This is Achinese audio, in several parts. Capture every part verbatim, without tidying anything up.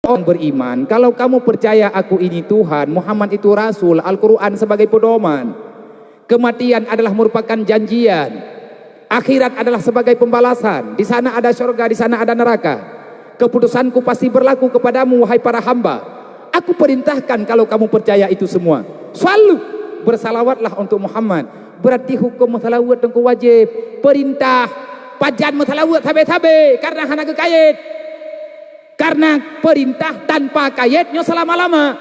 Orang beriman, kalau kamu percaya aku ini Tuhan, Muhammad itu Rasul, Al-Quran sebagai pedoman, kematian adalah merupakan janjian, akhirat adalah sebagai pembalasan, di sana ada syurga, di sana ada neraka. Keputusanku pasti berlaku kepadamu, wahai para hamba. Aku perintahkan kalau kamu percaya itu semua. Selalu bersalawatlah untuk Muhammad. Berarti hukum meusalawat teungku wajib. Perintah. Pajan meusalawat sabe-sabe karena hana geukayét. Karena perintah tanpa kayét nyoe selama-lama.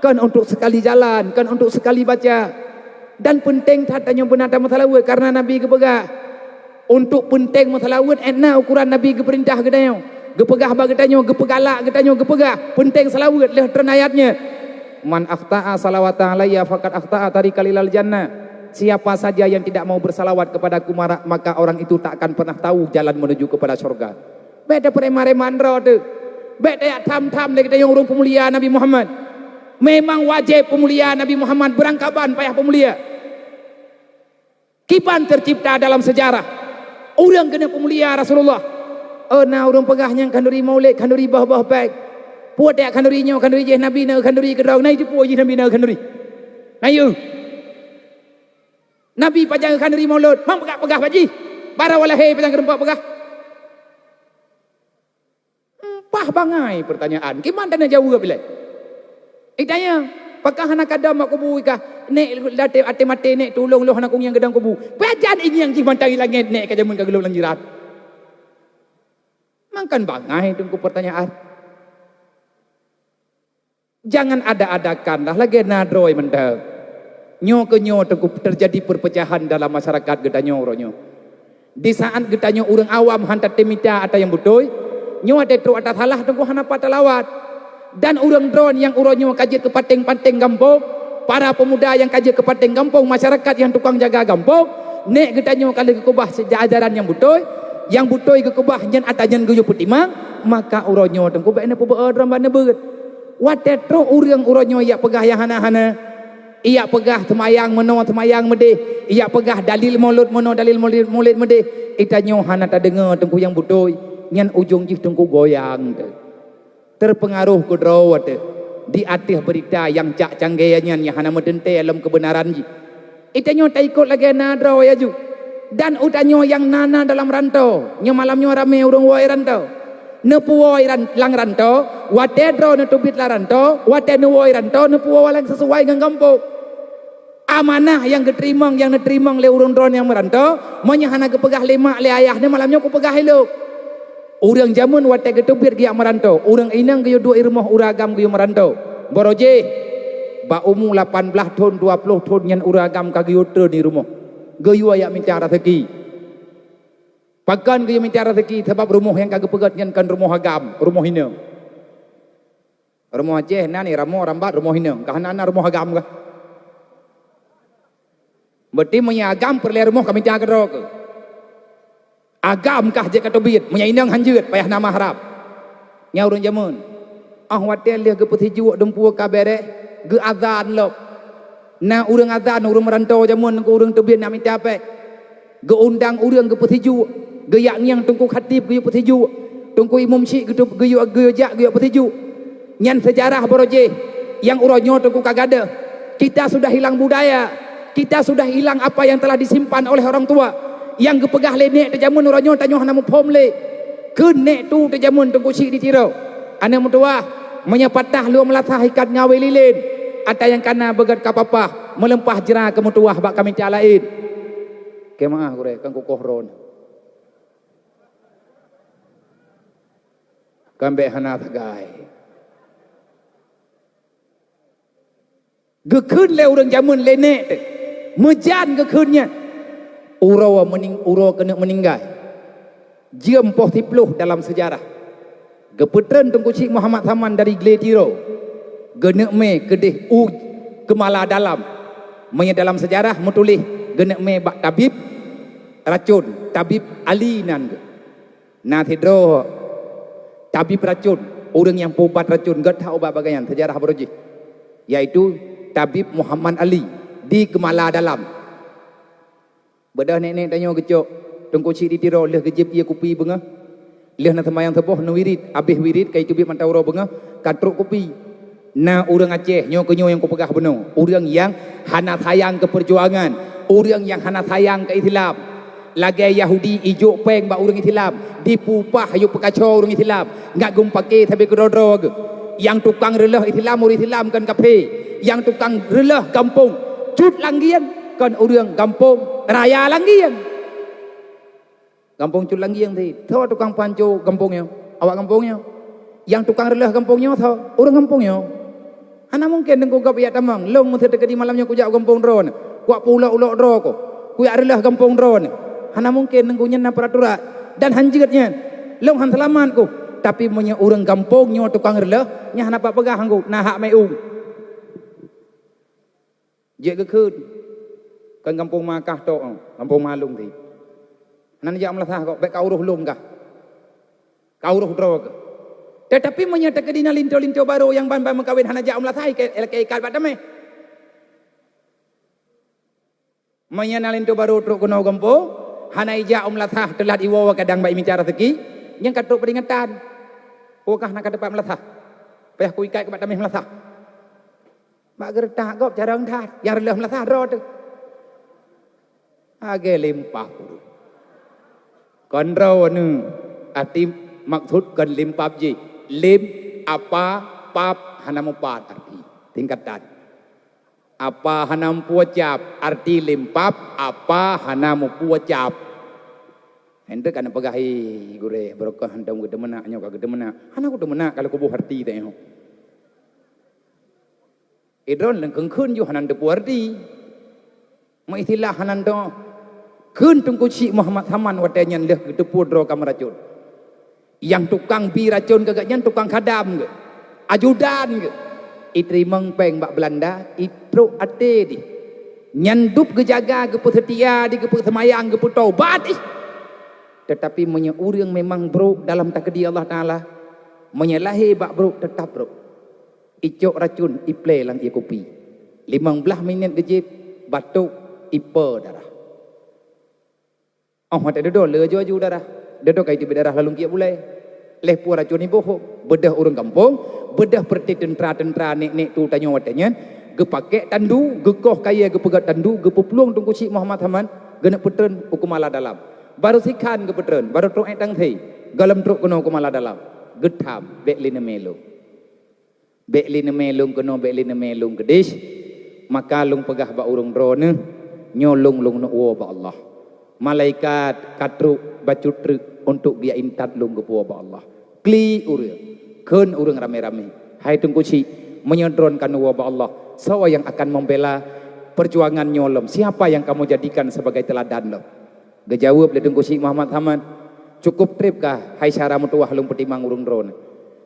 Kon untuk sekali jalan, kon untuk sekali baca. Dan penting that tanyoe beuna tameusalawat karena Nabi geupeugah. Untuk penting meusalawat, étna ukuran Nabi geupeurintah geutanyoe. Geupeugah bak geutanyoe, geupeugalak geutanyoe, geupeugah, penting salawat lheueh treun ayat nyoe. "Man akhta'a salawatan alayya faqad akhta'a tariqan ilal jannah." Siapa saja yang tidak mau bersalawat kepadaku, mara-, maka orang itu tak akan pernah tahu jalan menuju kepada surga. Bék tapeurema-rema droe teuh. Bék tajak tham-tham lé geutanyoe ureuëng peumulia Nabi Muhammad. Memang wajéb peumulia Nabi Muhammad, beurangkaban payah peumulia. Kiban tercipta dalam sejarah. Ureuëng keuneuk peumulia Rasulullah. Oh, na ureuëng peugah nyang khanduri maulid, khanduri boh-boh péng. Peue tajak khanduri nyoe, khanduri jih Nabi na khanduri keudroe, na jipue jih Nabi na khanduri. Na yeuh. Nabi pajan khanduri maulud, mang peugah-peugah bak jih. Barô lahé pajan keuneuk peugah. Empah bangai peurtanyaan, kiban taneuk jaweueb ilée? Itanya, pakon hana kadam bak kubu ikah, "Nék, até, até maté, Nék, tulông lôn hana kungieng geudong kubu." Pajan ingieng jih mantong i langét, Nék, ka jameun ka geulông lam jirat. Mangkan bangai teungku peurtanyaan. Jangan ada-adakanlah lagée na droe mantong. Nyoe keu nyoe teungku teujadi peurpecahan dalam masyarakat geutanyoe uroe nyoe. Di saát geutanyoe ureuëng awam han tatem mita ata nyang beutôi, nyoe watée trok ata salah teungku hana pat talawat. Dan ureuëng droe nyang uroe nyoe ka jeuet keu paténg-paténg gampông, para peumuda nyang ka jeuet keu paténg gampông, masyarakat nyang tukang jaga gampông, Nék geutanyoe ka lheueh geukeubah seuja ajaran nyang beutôi, nyang beutôi geukeubah nyan ata nyan geuyue peutimang, maka uroe nyoe teungku bék neupeubeuet droe bak neubeuet. Watée trok ureuëng uroe nyoe jak peugah nyang hana-hana, jak peugah teumayang meunoe teumayang meudeh, jak peugah dalil maulud meunoe dalil maulud, maulud meudeh, geutanyoe hana tadeungoe teungku nyang beutôi, nyan ujong jih teungku goyang teuh. Teupeungaroh keudroe teuh di ateueh beurita nyang cak canggée nyan nyang hana meuteuntée lom keubeunaran jih. Geutanyoe taikot lagée na droe aju. Dan geutanyoe nyang na-na dalam rantô, nyoe malam nyoe ramé ureuëng woe rantô. Neupuwoe ran-, lam rantô, watée droe neuteubiet lam rantô, watée neuwoe rantô, neupuwoe lam sisuai ngon gampông. Amanah nyang geuteurimong, nyang neuteurimong lé ureuëng droe nyang meurantô, meunyoe hana geupeugah lé mak lé ayah, nyoe malam nyoe kupeugah ilok. Ureuëng jameun watée geuteubiet geujak meurantô, ureuëng inong geuyue duek i rumoh, ureuëng agam geuyue meurantô. Barô jih, bak umu lapan blaih thon, dua ploh thon nyan ureuëng agam ka geuyue treun i rumoh. Geuyue jak mita raseuki. Pakon geuyue mita raseuki? Sabab rumoh nyang ka geupeugét nyan kon rumoh agam, rumoh inong. Rumoh Aceh na ni, ramoe, rambat, rumoh inong. Ka hana na rumoh agam kah? Berarti meunyoe agam peureulée rumoh ka mita keudroe keuh. Agam kah jeuet ka teubiet, meunyoe inong han jeuet, payah na mahram. Nyan ureuëng jameun. Óh watée lheueh geupeusijuek dumpeue ka béréh, geuazan lom. Na ureuëng azan, ureuëng meurantô jameun keu ureuëng teubiet nak mita péng. Geuundang ureuëng geupeusijuek, geujak ngieng teungku khatib geuyue peusijuek, teungku imum syik geuteup-, geuyue, geuyue jak geuyue peusijuek. Nyan seujarah barô jih nyang uroe nyoe teungku ka gadôh. Kita sudah hilang budaya, kita sudah hilang apa yang telah disimpan oleh orang tua. Nyang geupeugah lé nék teuh jameun uroe nyoe tanyoe hana muphom lé. Kheun nék tu teuh jameun teungku syik di Tiro. Aneuëk meutuwah, meunyoe patah luwah meulasah ikat ngawé lilén, ata nyang kana beugét ka papah, meuleumpah jra keu meutuwah bak ka mita laén. Keu meu'ah gurée, kan kukoh droe. Kan bék hana sagai. Geukheun lé ureuëng jameun lé nék teuh. Meujan geukheun nyan. Uroe meuning-, uroe keuneuk meuninggai. Jeuem poh siploh dalam seujarah. Geupeutreun Teungku Chik Muhammad Saman dari Glé Tiro. Geuneuk mé keudeh u Keumala Dalam. Meunyoe dalam seujarah meutuléh geuneuk mé bak tabib racon, Tabib Ali nan geuh. Na sidroe tabib racon, ureuëng nyang peuubat racon, gét that ubat bagayan, seujarah baroe jih, yaitu Tabib Muhammad Ali di Keumala Dalam. Beudôh nék-nék tanyoe geucok, Teungku Chik di Tiro lheueh geujieb ié kupi beungoh. Lheueh na seumayang suboh neuwirit, abéh wirit ka iteubiet mata uroe beungoh, ka trok kupi. Na ureuëng Aceh, nyoe keuh nyoe nyang kupeugah bunoe, ureuëng nyang hana sayang keu peujuangan, ureuëng nyang hana sayang keu Islam. Lagée Yahudi ijok péng bak ureuëng Islam, dipeupah yôh peukaco ureuëng Islam, ngat geumeupaké sabe keudroe-droe geuh. Nyang tukang reuloh Islam, ureuëng Islam kon kaphé. Nyang tukang reuloh gampông Cut Langgieng kon ureuëng gampông raya Langgieng. Gampông Cut Langgieng sit. Soe tukang panco gampông nyoe? Awak gampông nyoe. Nyang tukang reuloh gampông nyoe soe? Ureuëng gampông nyoe. Hana mungken Teungku gob jak tamong, lôn meuseuti keudeh malam nyoe kujak gampông droeneuh, kuwak pulok-ulok droe ku, kujak reuloh gampông droeneuh. Hana mungken Teungku, nyan na peuraturan dan hanjeuet nyan. Lôn han seulamat ku. Tapi meunyoe ureuëng gampông nyoe tukang reuloh, nyan hana pat peugah Teungku, na hak meu-ueng. Jeuet geukheun, kon gampông ma kah tok, gampông ma lôn sit. Hana neujak meulasah kok, bék ka uroh lôn kah. Ka uroh droe keuh. Teutapi meunyoe teukeudi na linto-linto barô nyang ban-ban meukawen hana jak u meulasah, ikei, ikei ikat bak tameh. Meunyoe na linto barô trok keunoe gampông, hana ijak u meulasah, teulat iwoe kadang bak imita raseuki, nyan ka trok peuringatan. Oh kah na ka teumpat meulasah. Payah kuikat keu bak tameh meulasah. Bak geureutak gob carông that, nyang reuloh meulasah droe teuh. Lagée limpab ureuëng. Kon droeneuh, arti maksud kon limpab jih. Lim, apa, pab, hana mupat arti. Tingkatan. Apa hana meupucab, arti limpab, apa hana meupucab. Hente kana peugah, "Hi, gurée, beureukoh hantom geuteumeunak, nyoe ka geuteumeunak." Hana geuteumeunak kalau kuboh arti teuh nyoe. Idron lengkeung kheun ju hana teupeu arti. Meuistilah hana ndoh. Kheun Teungku Chik Muhammad Saman watée nyan lheueh geuteupeue droe ka meuracon. Nyang tukang bi racon keu gobnyan tukang khadam geuh, ajudan geuh. Iteurimong péng bak Beulanda, itrok até dih. Nyan dub geujaga, geupeuseutia dih, geupeuseumayang, geupeutaubat dih. Teutapi meunyoe ureuëng memang brok dalam takdir Allah Taala, meunyoe lahé bak brok, teutap brok. Icok racun, iplé lam ié kupi. Limong blaih minét geujieb, batok, ipe darah. Oh watée dudoe le aju-aju darah. Dudoe ka iteubiet darah lam lungkiek bulée. Lheueh peue racun iboh, beudôh ureuëng gampông, beudôh peureuté teuntra-teuntra nek-nek tu tanyoe watée nyan, geupakék tandu, geukoh kayée geupeugét tandu, geupeuplueng Teungku Chik Muhammad Saman, geuneuk peutreun u keumala dalam. Barô sikhan geupeutreun, barô trok ék tangse, gohlom trok keunoe u keumala dalam. Geutham, bék lé neumé lôn. Bék lé neumé lôn keunoe, bék lé neumé lôn keudeh, maka lôn peugah bak ureuëng droeneuh, nyoe lôn lôn neuk woe bak Allah. Malaikat ka trok bacut treuk untuk geujak intat lôn geupuwoe bak Allah. Klik ureuëng, kheun ureuëng ramé-ramé, "Hai Teungku Chik, meunyoe droeneuh ka neuwoe bak Allah, soe nyang akan membela perjuangan nyoe lom? Siapa yang kamu jadikan sebagai teladan lom?" Geujaweueb lé Teungku Chik Muhammad Saman, "Cukup treb kah hai syara meutuwah lôn peutimang ureuëng droeneuh?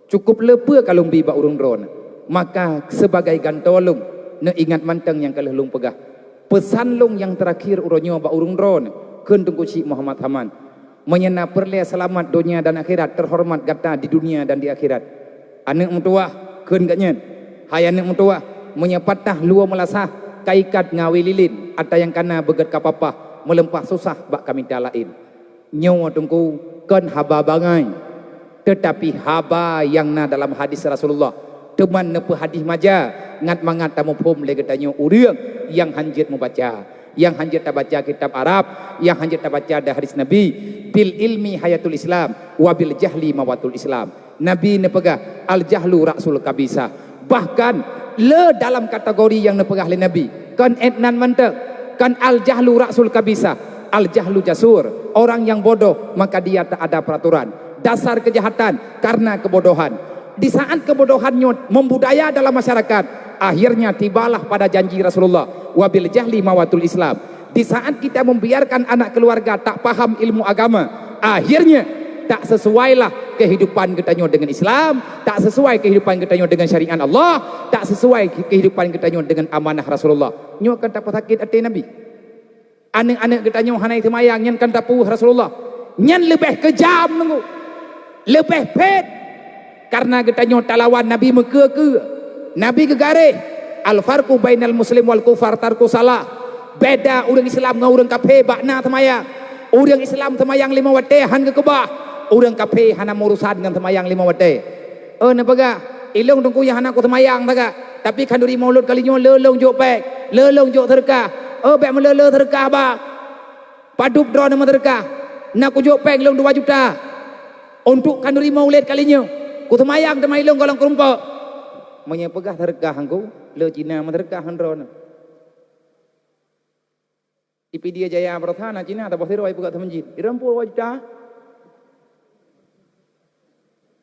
Cukup le peue ka lôn bi bak ureuëng droeneuh? Maka seubagai gantoe lôn neuingat mantong nyang ka lheueh lôn peugah. Peusan lôn nyang teurakhir uroe nyoe bak ureuëng droeneuh," kheun Teungku Chik Muhammad Saman, "meunyoe na peureulée seulamat donya dan akhirat, teuhoreumat gata di dunia dan di akhirat." Aneuëk meutuwah, kheun gobnyan, "Hai aneuëk meutuwah, meunyoe patah luwoe meulasah, ka ikat ngon awe lilin, ata nyang kana beugét ka papah, meulimpah susah bak ka mita laén." Nyoe Teungku kon haba bangai, teutapi haba nyang na dalam hadis Rasulullah. Teuma neupeu hadis maja, ngat mangat tamuphom lé geutanyoe ureuëng nyang hanjeuet mubaca, nyang hanjeuet tabaca kitab Arab, nyang hanjeuet tabaca dan hadis Nabi. "Bil ilmi hayatul Islam, wa bil jahli mawatul Islam." Nabi neupeugah, "Al-jahlu ra'sul kabisa." Bahkan, le dalam kategori nyang neupeugah lé Nabi, kon étnan mantong, kon al-jahlu ra'sul kabisa, al-jahlu jasur, orang yang bodoh, maka dia tak ada peraturan. Dasar kejahatan karena kebodohan. Di saat kebodohan nyoe membudaya dalam masyarakat, akhirnya tibalah pada janji Rasulullah, "Wabil jahli mawatul Islam." Di saat kita membiarkan anak keluarga tak paham ilmu agama, akhirnya tak sesuailah kehidupan geutanyoe dengan Islam, tak sesuai kehidupan geutanyoe dengan syariat Allah, tak sesuai kehidupan geutanyoe dengan amanah Rasulullah. Nyoe kan tapasakit até Nabi. Aneuk-aneuk geutanyoe hana seumayang, nyan kan tapuih Rasulullah. Nyan leubeh keujam Teungku. Leubeh phét. Karena geutanyoe talawan Nabi meukeue-keue. Nabi geugaréh, "Al-farqu bainal muslim wal kufar tarku salah." Beda ureuëng Islam ngon ureuëng kafé bak na seumayang. Ureuëng Islam seumayang limong watée han geukeubah. Ureuëng kafé hana meurusan ngon seumayang limong watée. Oh, neupeugah, "Ilong teungku nyang hana kuseumayang saga, tapi khanduri mulod kali nyoe le lôn jok péng, le lôn jok seudeukah. Oh, bék meule-le seudeukah ba. Padub droeneuh meuseudeukah. Na kujok péng lôn dua juta untuk khanduri mulod kali nyoe. Kuseumayang teuma ilong gohlom keurumpok." Meunyoe peugah seudeukah angku, le Cina meuseudeukah ngon droeneuh. Di Pidie Jaya baroesa na Cina taboh sidroe peugah teumeuji. Ireumpol dua juta.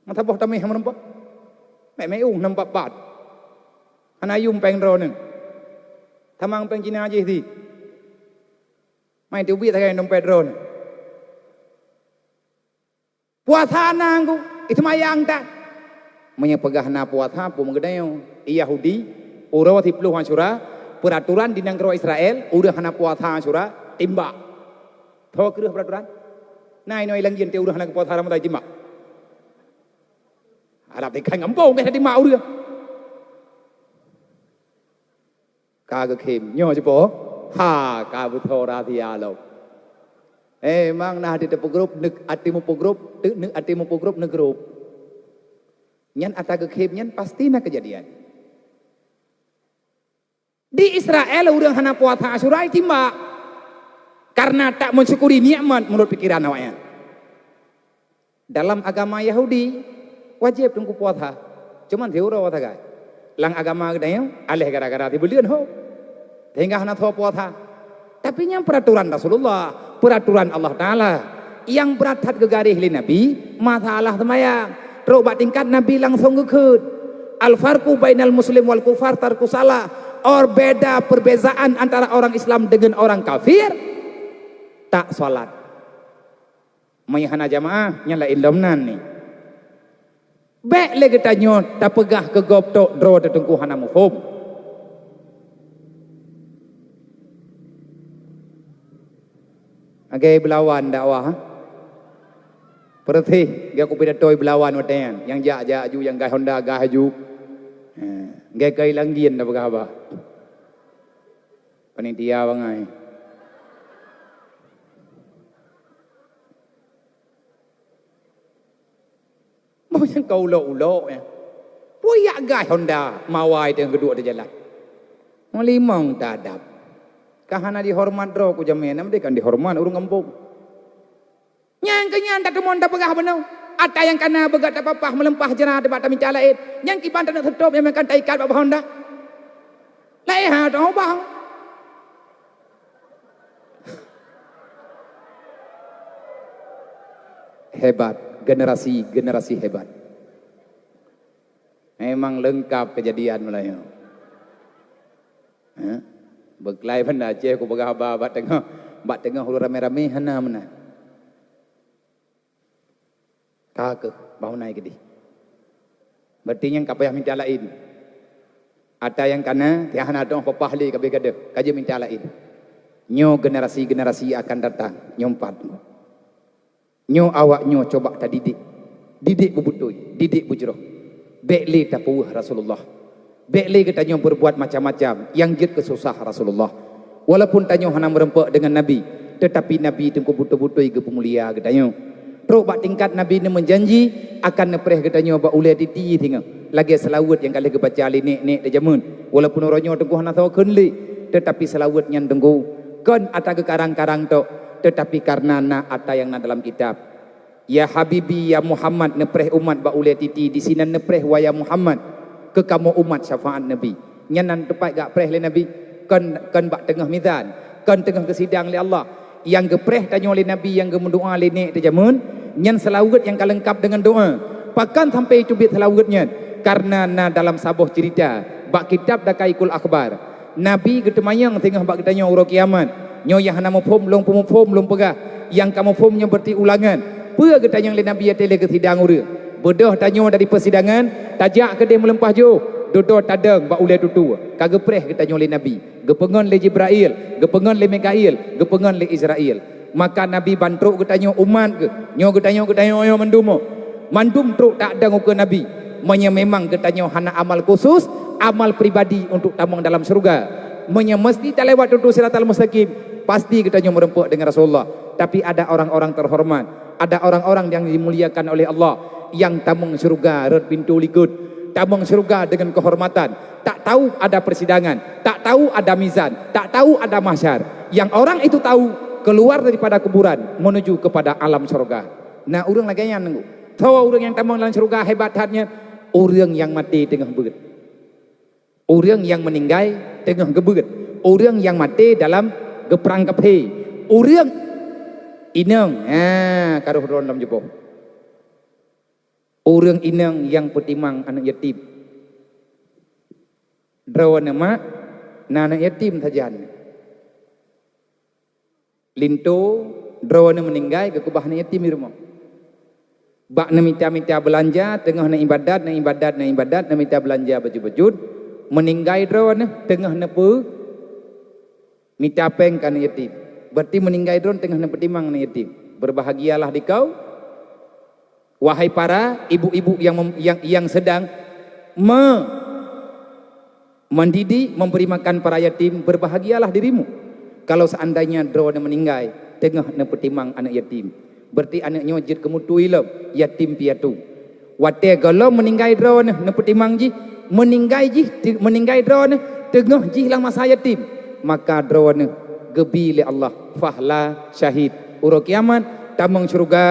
Mata boh tameh meureumpok. Mek meuung nampak pat. Hana yum péng droeneuh. Tamang péng Cina jih di. Mai teubiet sagai dompet droeneuh. Puasa na angku, iseumayang that. Meunyoe peugah na puasa, peue meugeutanyoe? Yahudi, uroe siploh Asyura, peuraturan di nanggroe Israel, ureuëng hana puasa Asyura, timbak. Tho kreueh peuraturan. Na inoe lam jih teu ureuëng hana puasa Ramadan timbak. Alah tekan gampông keu timbak ureuëng. Ka geukhém nyoe jipo, ha, ka beutho rahsia lom. Memang na hati teupeugrup, neuk até meupeugrup, teuk neuk até meupeugrup, neugrup. Nyan ata geukhém nyan pasti na keujadian. Di Israel ureuëng hana puasa Asyura jitimbak, karena tak mensyukuri nikmat menurut pikiran awaknyan. Dalam agama Yahudi, wajéb teungku puasa. Cuman siuroe sagai. Lam agama geutanyoe, aléh gara-gara sibuleuen ho. Sehingga hana soe puasa. Tapi nyan peraturan Rasulullah, peraturan Allah Taala. Nyang brat that geugaréh lé Nabi, masalah seumayang. Trok bak tingkat Nabi langsong geukheun. Al-farqu bainal muslim wal kufar tarkus shalah. Or beda perbezaan antara orang Islam dengan orang kafir, tak salat. Meunyoe hana jamaah, nyan laén lom nan ni. Bék lé geutanyoe tapeugah keu gob tok droe teuh teungku hana muphom. Lagée beulawan dakwah, ha? Peureuséh, geu kupidato beulawan watée nyan. Nyang jak-jak aju, nyang gas Honda gas aju. Ha, lagée kai langgien tapeugah haba. Panitia bangai. Mau nyang ka ulok-ulok, ya. Pue yak gas Honda mawai teuh geuduek di jalan. Mau limong tadab. Ka hana dihoreumat droe ku jamé, nam deh kan dihoreumat ureuëng gampông. Nyang keu nyan tateumon tapeugah bunoe. Ata nyang kana beugöt tapapah meuleumpah jra teuh bak tamita laén. Nyang kiban taneuk seutôb nyang makan taikat bak Honda. Laén ha teuh ubah. Hebat, generasi, generasi hebat. Memang leungkap keujadian meulayeue. Ha? Beuklai banda Aceh kupeugah haba bak teungoh, bak teungoh ureuëng ramé-ramé hana meunan. Ka keuh, bah unai keudeh. Berarti nyang ka payah minta laén. Ata nyang kana, tiah hana dong papah lé kabeh gadeuh, ka jeuet minta laén. Nyoe generasi-generasi akan datang, nyoe pat. Nyoe awak nyoe coba tadidik. Didik beubeutôi, didik beujroh. Bék lé tapeuweueh Rasulullah. Bék lé geutanyoe peubuet macam-macam nyang jeuet keu susah Rasulullah. Walaupun tanyoe hana meureumpok deungon Nabi, teutapi Nabi teungku beutôi-beutôi geupeumulia geutanyoe. Trok bak tingkat Nabi neumeujanji akan neupreh geutanyoe bak ulée titi singoh, lagée seulaweuet nyang ka lheueh geubaca lé nek-nek teuh jameun. Walaupun uroe nyoe teungku hana soe kheun lé, teutapi seulaweuet nyan teungku kon ata geukarang-karang tok, teutapi kareuna na ata nyang na dalam kitab. "Ya Habibi, ya Muhammad," neupreh umat bak ulée titi, disinan neupreh, "Wa ya Muhammad," keu kamoe umat syafaat Nabi. Nyan nan teumpat gak preh lé Nabi, kon, kon bak teungoh mizan, kon teungoh geusidang lé Allah. Nyang geupreh tanyoe lé Nabi nyang geumeudoá lé nek teuh jameun, nyan seulaweuet nyang ka leungkap deungon doá. Pakon sampai teubiet seulaweuet nyan? Kareuna na dalam saboh ceurita bak kitab Daqaiqul Akhbar. Nabi geuteumanyong singoh bak geutanyoe uroe kiamat. Nyoe nyang hana muphom lôn peumuphom lôn peugah, nyang ka muphom nyoe beureuti ulangan. Peue geutanyong lé Nabi watée lheueh geusidang ureuëng? Beudôh tanyoe dari peusidangan, tajak keudeh meuleumpah jôh, dudoe tadong bak ulée tutue. Ka geupreh geutanyoe lé Nabi, geupeungon lé Jibrail, geupeungon lé Mikail, geupeungon lé Israil. Maka Nabi ban trok geutanyoe umat geuh, nyoe geutanyoe, geutanyoe nyoe mandum, mandum trok tadong ukeue Nabi. Meunyoe memang geutanyoe hana amal khusus, amal pribadi untuk tamong dalam syeuruga, meunyoe meuseuti talewat tutue Siratal Mustaqim, pasti geutanyoe meureumpok deungon Rasulullah. Tapi ada orang-orang terhormat, Ada orang-orang yang dimuliakan oleh Allah, yang tamong syurga rot pintoe likot, tamong syurga dengan kehormatan, tak tahu ada persidangan, tak tahu ada mizan, tak tahu ada mahsyar. Yang orang itu tahu, keluar daripada kuburan menuju kepada alam syurga. Nah, ureuëng lagée nyan, Teungku. Soe ureuëng nyang tamong lam syurga hebat that nyan? Ureuëng nyang maté teungoh beuet. Ureuëng nyang meuninggai teungoh geubeuet. Ureuëng nyang maté dalam geuprang kaphé. Ureuëng inong, ha, ka rhoh droeneuh lam juboh. Ureuëng inong nyang peutimang aneuëk yatim. Droeneuh mak, na aneuëk yatim sajan. Linto, droeneuh meuninggai, geukeubah aneuëk yatim di rumoh. Bak neumita-mita beulanja, teungoh neuibadat, neuibadat, neuibadat, neumita beulanja bacut-bacut, meuninggai droeneuh, teungoh neupeu mita péng keu aneuëk yatim. Berarti meuninggai droeneuh teungoh neupeutimang aneuëk yatim. Berbahagialah dikau, wahai para ibu-ibu yang mem-, yang, yang sedang me-, mendidik, memberi makan para yatim, berbahagialah dirimu. Kalau seandainya droeneuh meuninggai, teungoh neupeutimang aneuëk yatim, berarti aneuëk nyoe jeuet keu mutui lom, yatim piatu. Watée gohlom meuninggai droeneuh, neupeutimang jih, meuninggai jih, te-, meuninggai droeneuh, teungoh jih lam masa yatim, maka droeneuh geubi lé Allah fahla syahid. Uroe kiamat, tamong syurga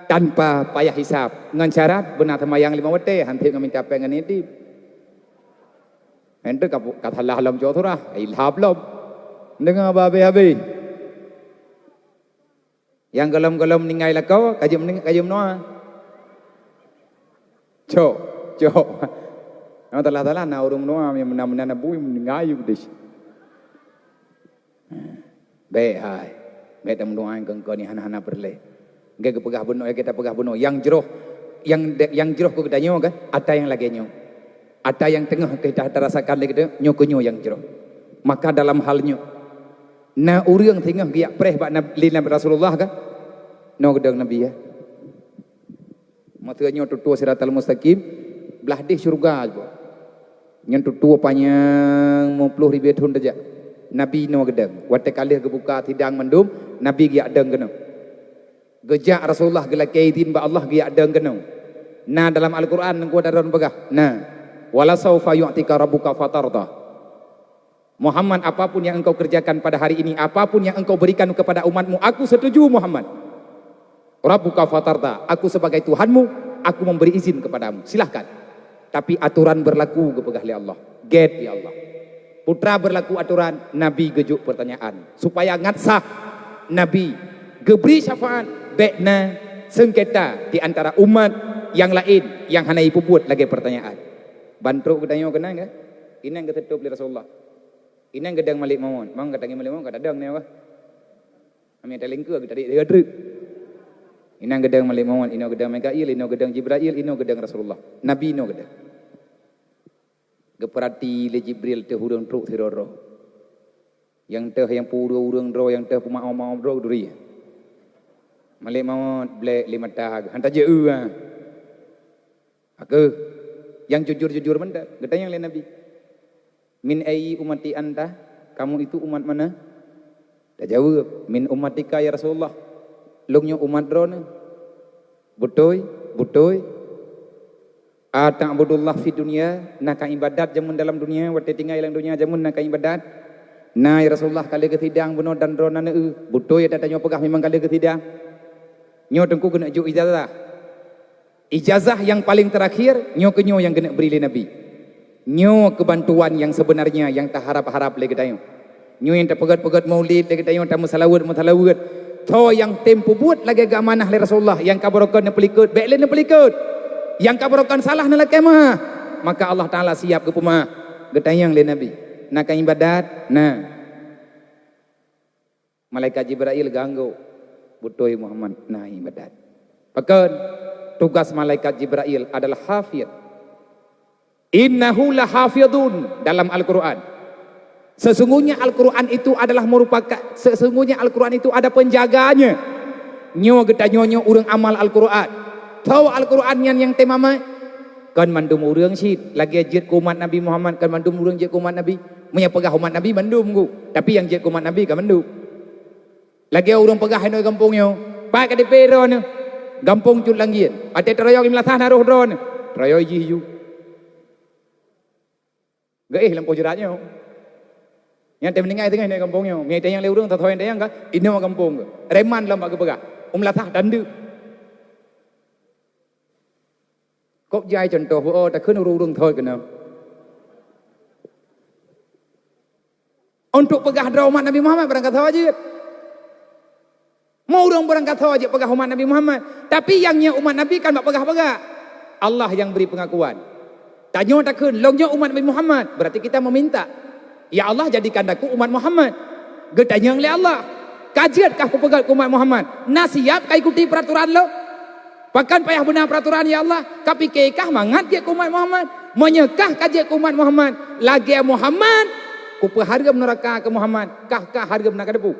tanpa payah hisab. Ngon syarat beuna seumayang lima watée, han tieb ngon mita péng ngon yatim. Ente ka, ka salah lom cok surah, ilhab lom. Deungoe ba habéh-habéh. Nyang gohlom-gohlom meuninggai lakoe, ka jeuet meuning-, ka jeuet meunoe. Cok, cok. Nyang salah-salah na ureuëng meunoe, nyang meunan-meunan na bui meuninggai u deh. Bék hai. Bék tameudoá ngon keu-, keu ni hana-hana peureulée. Geupeugah bunoe, geupeugah bunoe. Nyang jroh, nyang de-, nyang jroh keu geutanyoe kan, ata nyang lagée nyoe. Ata nyang teungoh kita rasakan lé geutanyoe, nyoe keu nyoe nyang jroh. Maka dalam hal nyoe, na ureuëng singoh geujak preh bak Nab-, lé Nabi Rasulullah kan? Noe geudong Nabi, ya. Masa nyoe tutoe Siratal Mustaqim, blah deh syeuruga juga. Nyan tutoe panyang lima ploh ribée thon teujak. Nabi noe geudong. Watée ka lheueh geubuka sidang mandum, Nabi geujak dong keunoe. Geujak Rasulullah geulakée idhin bak Allah geujak dong keunoe. Na dalam Al-Quran Teungku Darun peugah, na. "Wala saufa yu'tika rabbuka fatarda." Muhammad, apapun yang engkau kerjakan pada hari ini, apapun yang engkau berikan kepada umatmu, aku setuju, Muhammad. "Rabbuka fatarda, aku sebagai Tuhanmu, aku memberi izin kepadamu. Silahkan. Tapi aturan berlaku," geupeugah lé Allah. "Gét, ya Allah." Putra berlaku aturan, Nabi geujok pertanyaan. Supaya ngat sah, Nabi geubri syafaat, bék na seungketa di antara umat nyang laén nyang hana jipeubuet lagée pertanyaan. Ban trok geutanyoe keunan, kan? Inan geuteutôb lé Rasulullah. Inan geudong Malik Maut. Mang ka tangieng Malik Maut, ka tadong nyoe, wah. Amé talingkeue geutarik lé treuk. Inan geudong Malik Maut, inoe geudong Mikail, inoe geudong Jibrail, inoe geudong Rasulullah. Nabi inoe geudong. Geupeurati lé Jibril teuh ureuëng trok sidroe-droe. Nyang teuh nyang peue ureuëng droe, nyang teuh peumao-mao droe duri. Malik Maut, blek lé mata, han tajeueu, ah. Aku, nyang jujur-jujur mantong, geutanyong lé Nabi, "Min ayyi ummati anta?" Kamu itu umat mana? Tajaweueb, "Min ummatika ya Rasulullah." Lôn nyoe umat droeneuh. Beutôi, beutôi. "Ata'budullah fid dunya?" Na ka ibadat jameun dalam dunia, watée tinggai lam dunia jameun na ka ibadat? "Na ya Rasulullah, ka lheueh geusidang bunoe dan droeneuh." Beutôi, tanyoe peugah memang ka lheueh geusidang. Nyoe Teungku keuneuk jok ijazah. Ijazah nyang paleng teurakhir, nyoe keuh nyoe nyang keuneuk bri lé Nabi. Nyoe keuh bantuan nyang seubeunarnya nyang taharab-harab lé geutanyoe. Nyoe nyang tapeugét-peugét maulid lé geutanyoe, tameusalaweuet-meusalaweuet. Soe nyang tem peubuet lagée geuamanah lé Rasulullah, nyang ka barokon neupeulikot, bék lé neupeulikot. Nyang ka barokon salah neulakée meuah, maka Allah Taala siap geupeumeuah. Geutanyong lé Nabi, "Na ka ibadat?" "Na." Malaikat Jibrail geuanggô, "Beutôi Muhammad, na ibadat." Pakon? Tugas malaikat Jibrail adalah hafid. "Innahu lahafidun," dalam Al-Quran. Sesungguhnya Al-Quran itu adalah merupakan, sesungguhnya Al-Quran itu ada penjaganya. Nyoe geutanyoe nyoe ureuëng amal Al-Quran. Soe Al-Quran nyan nyang tem amat? Kon mandum ureuëng cit, lagée jeuet keu umat Nabi Muhammad, kon mandum ureuëng jeuet keu umat Nabi. Meunyoe peugah umat Nabi mandum ku, tapi nyang jeuet keu umat Nabi ka mandum. Lagée ureuëng peugah inoe gampông nyoe, Pat ka dipée droeneuh, gampông Cut Langgiet. Watée teuroyong i meulasah na roh droeneuh, teuroyong jih ju. Geuéh lampôh jeurat nyoe. Nyang teumeuninggai teungoh nyoe gampông nyoe. Miai tanyong lé ureuëng, tathoe tanyong ka, inoe gampông geuh. Reman lom bak geupeugah. U meulasah dan deuek. Kok jai cuntoh beu, oh, takheun ureuëng-ureuëng thot keunoe. Untuk peugah droe umat Nabi Muhammad barangkasoe jeuet. Meu ureuëng barangkasoe jeuet peugah umat Nabi Muhammad. Tapi nyang nyoe umat Nabi kan bak peugah-peugah. Allah yang beri pengakuan. Tanyoe takheun, lôn nyoe umat Nabi Muhammad, berarti kita meminta, "Ya Allah, jadikan aku umat Muhammad." Geutanyong lé Allah, "Ka jeuet kah kupeugét keu umat Muhammad? Na siap ka ikuti peraturan lôn?" Pakon payah beuna peraturan, ya Allah? Ka pike kah mangat jeuet keu umat Muhammad? Meunyoe kah ka jeuet keu umat Muhammad, lagée Muhammad, kupeuhareuem nuraka keu Muhammad, kah ka hareuem na ka debu.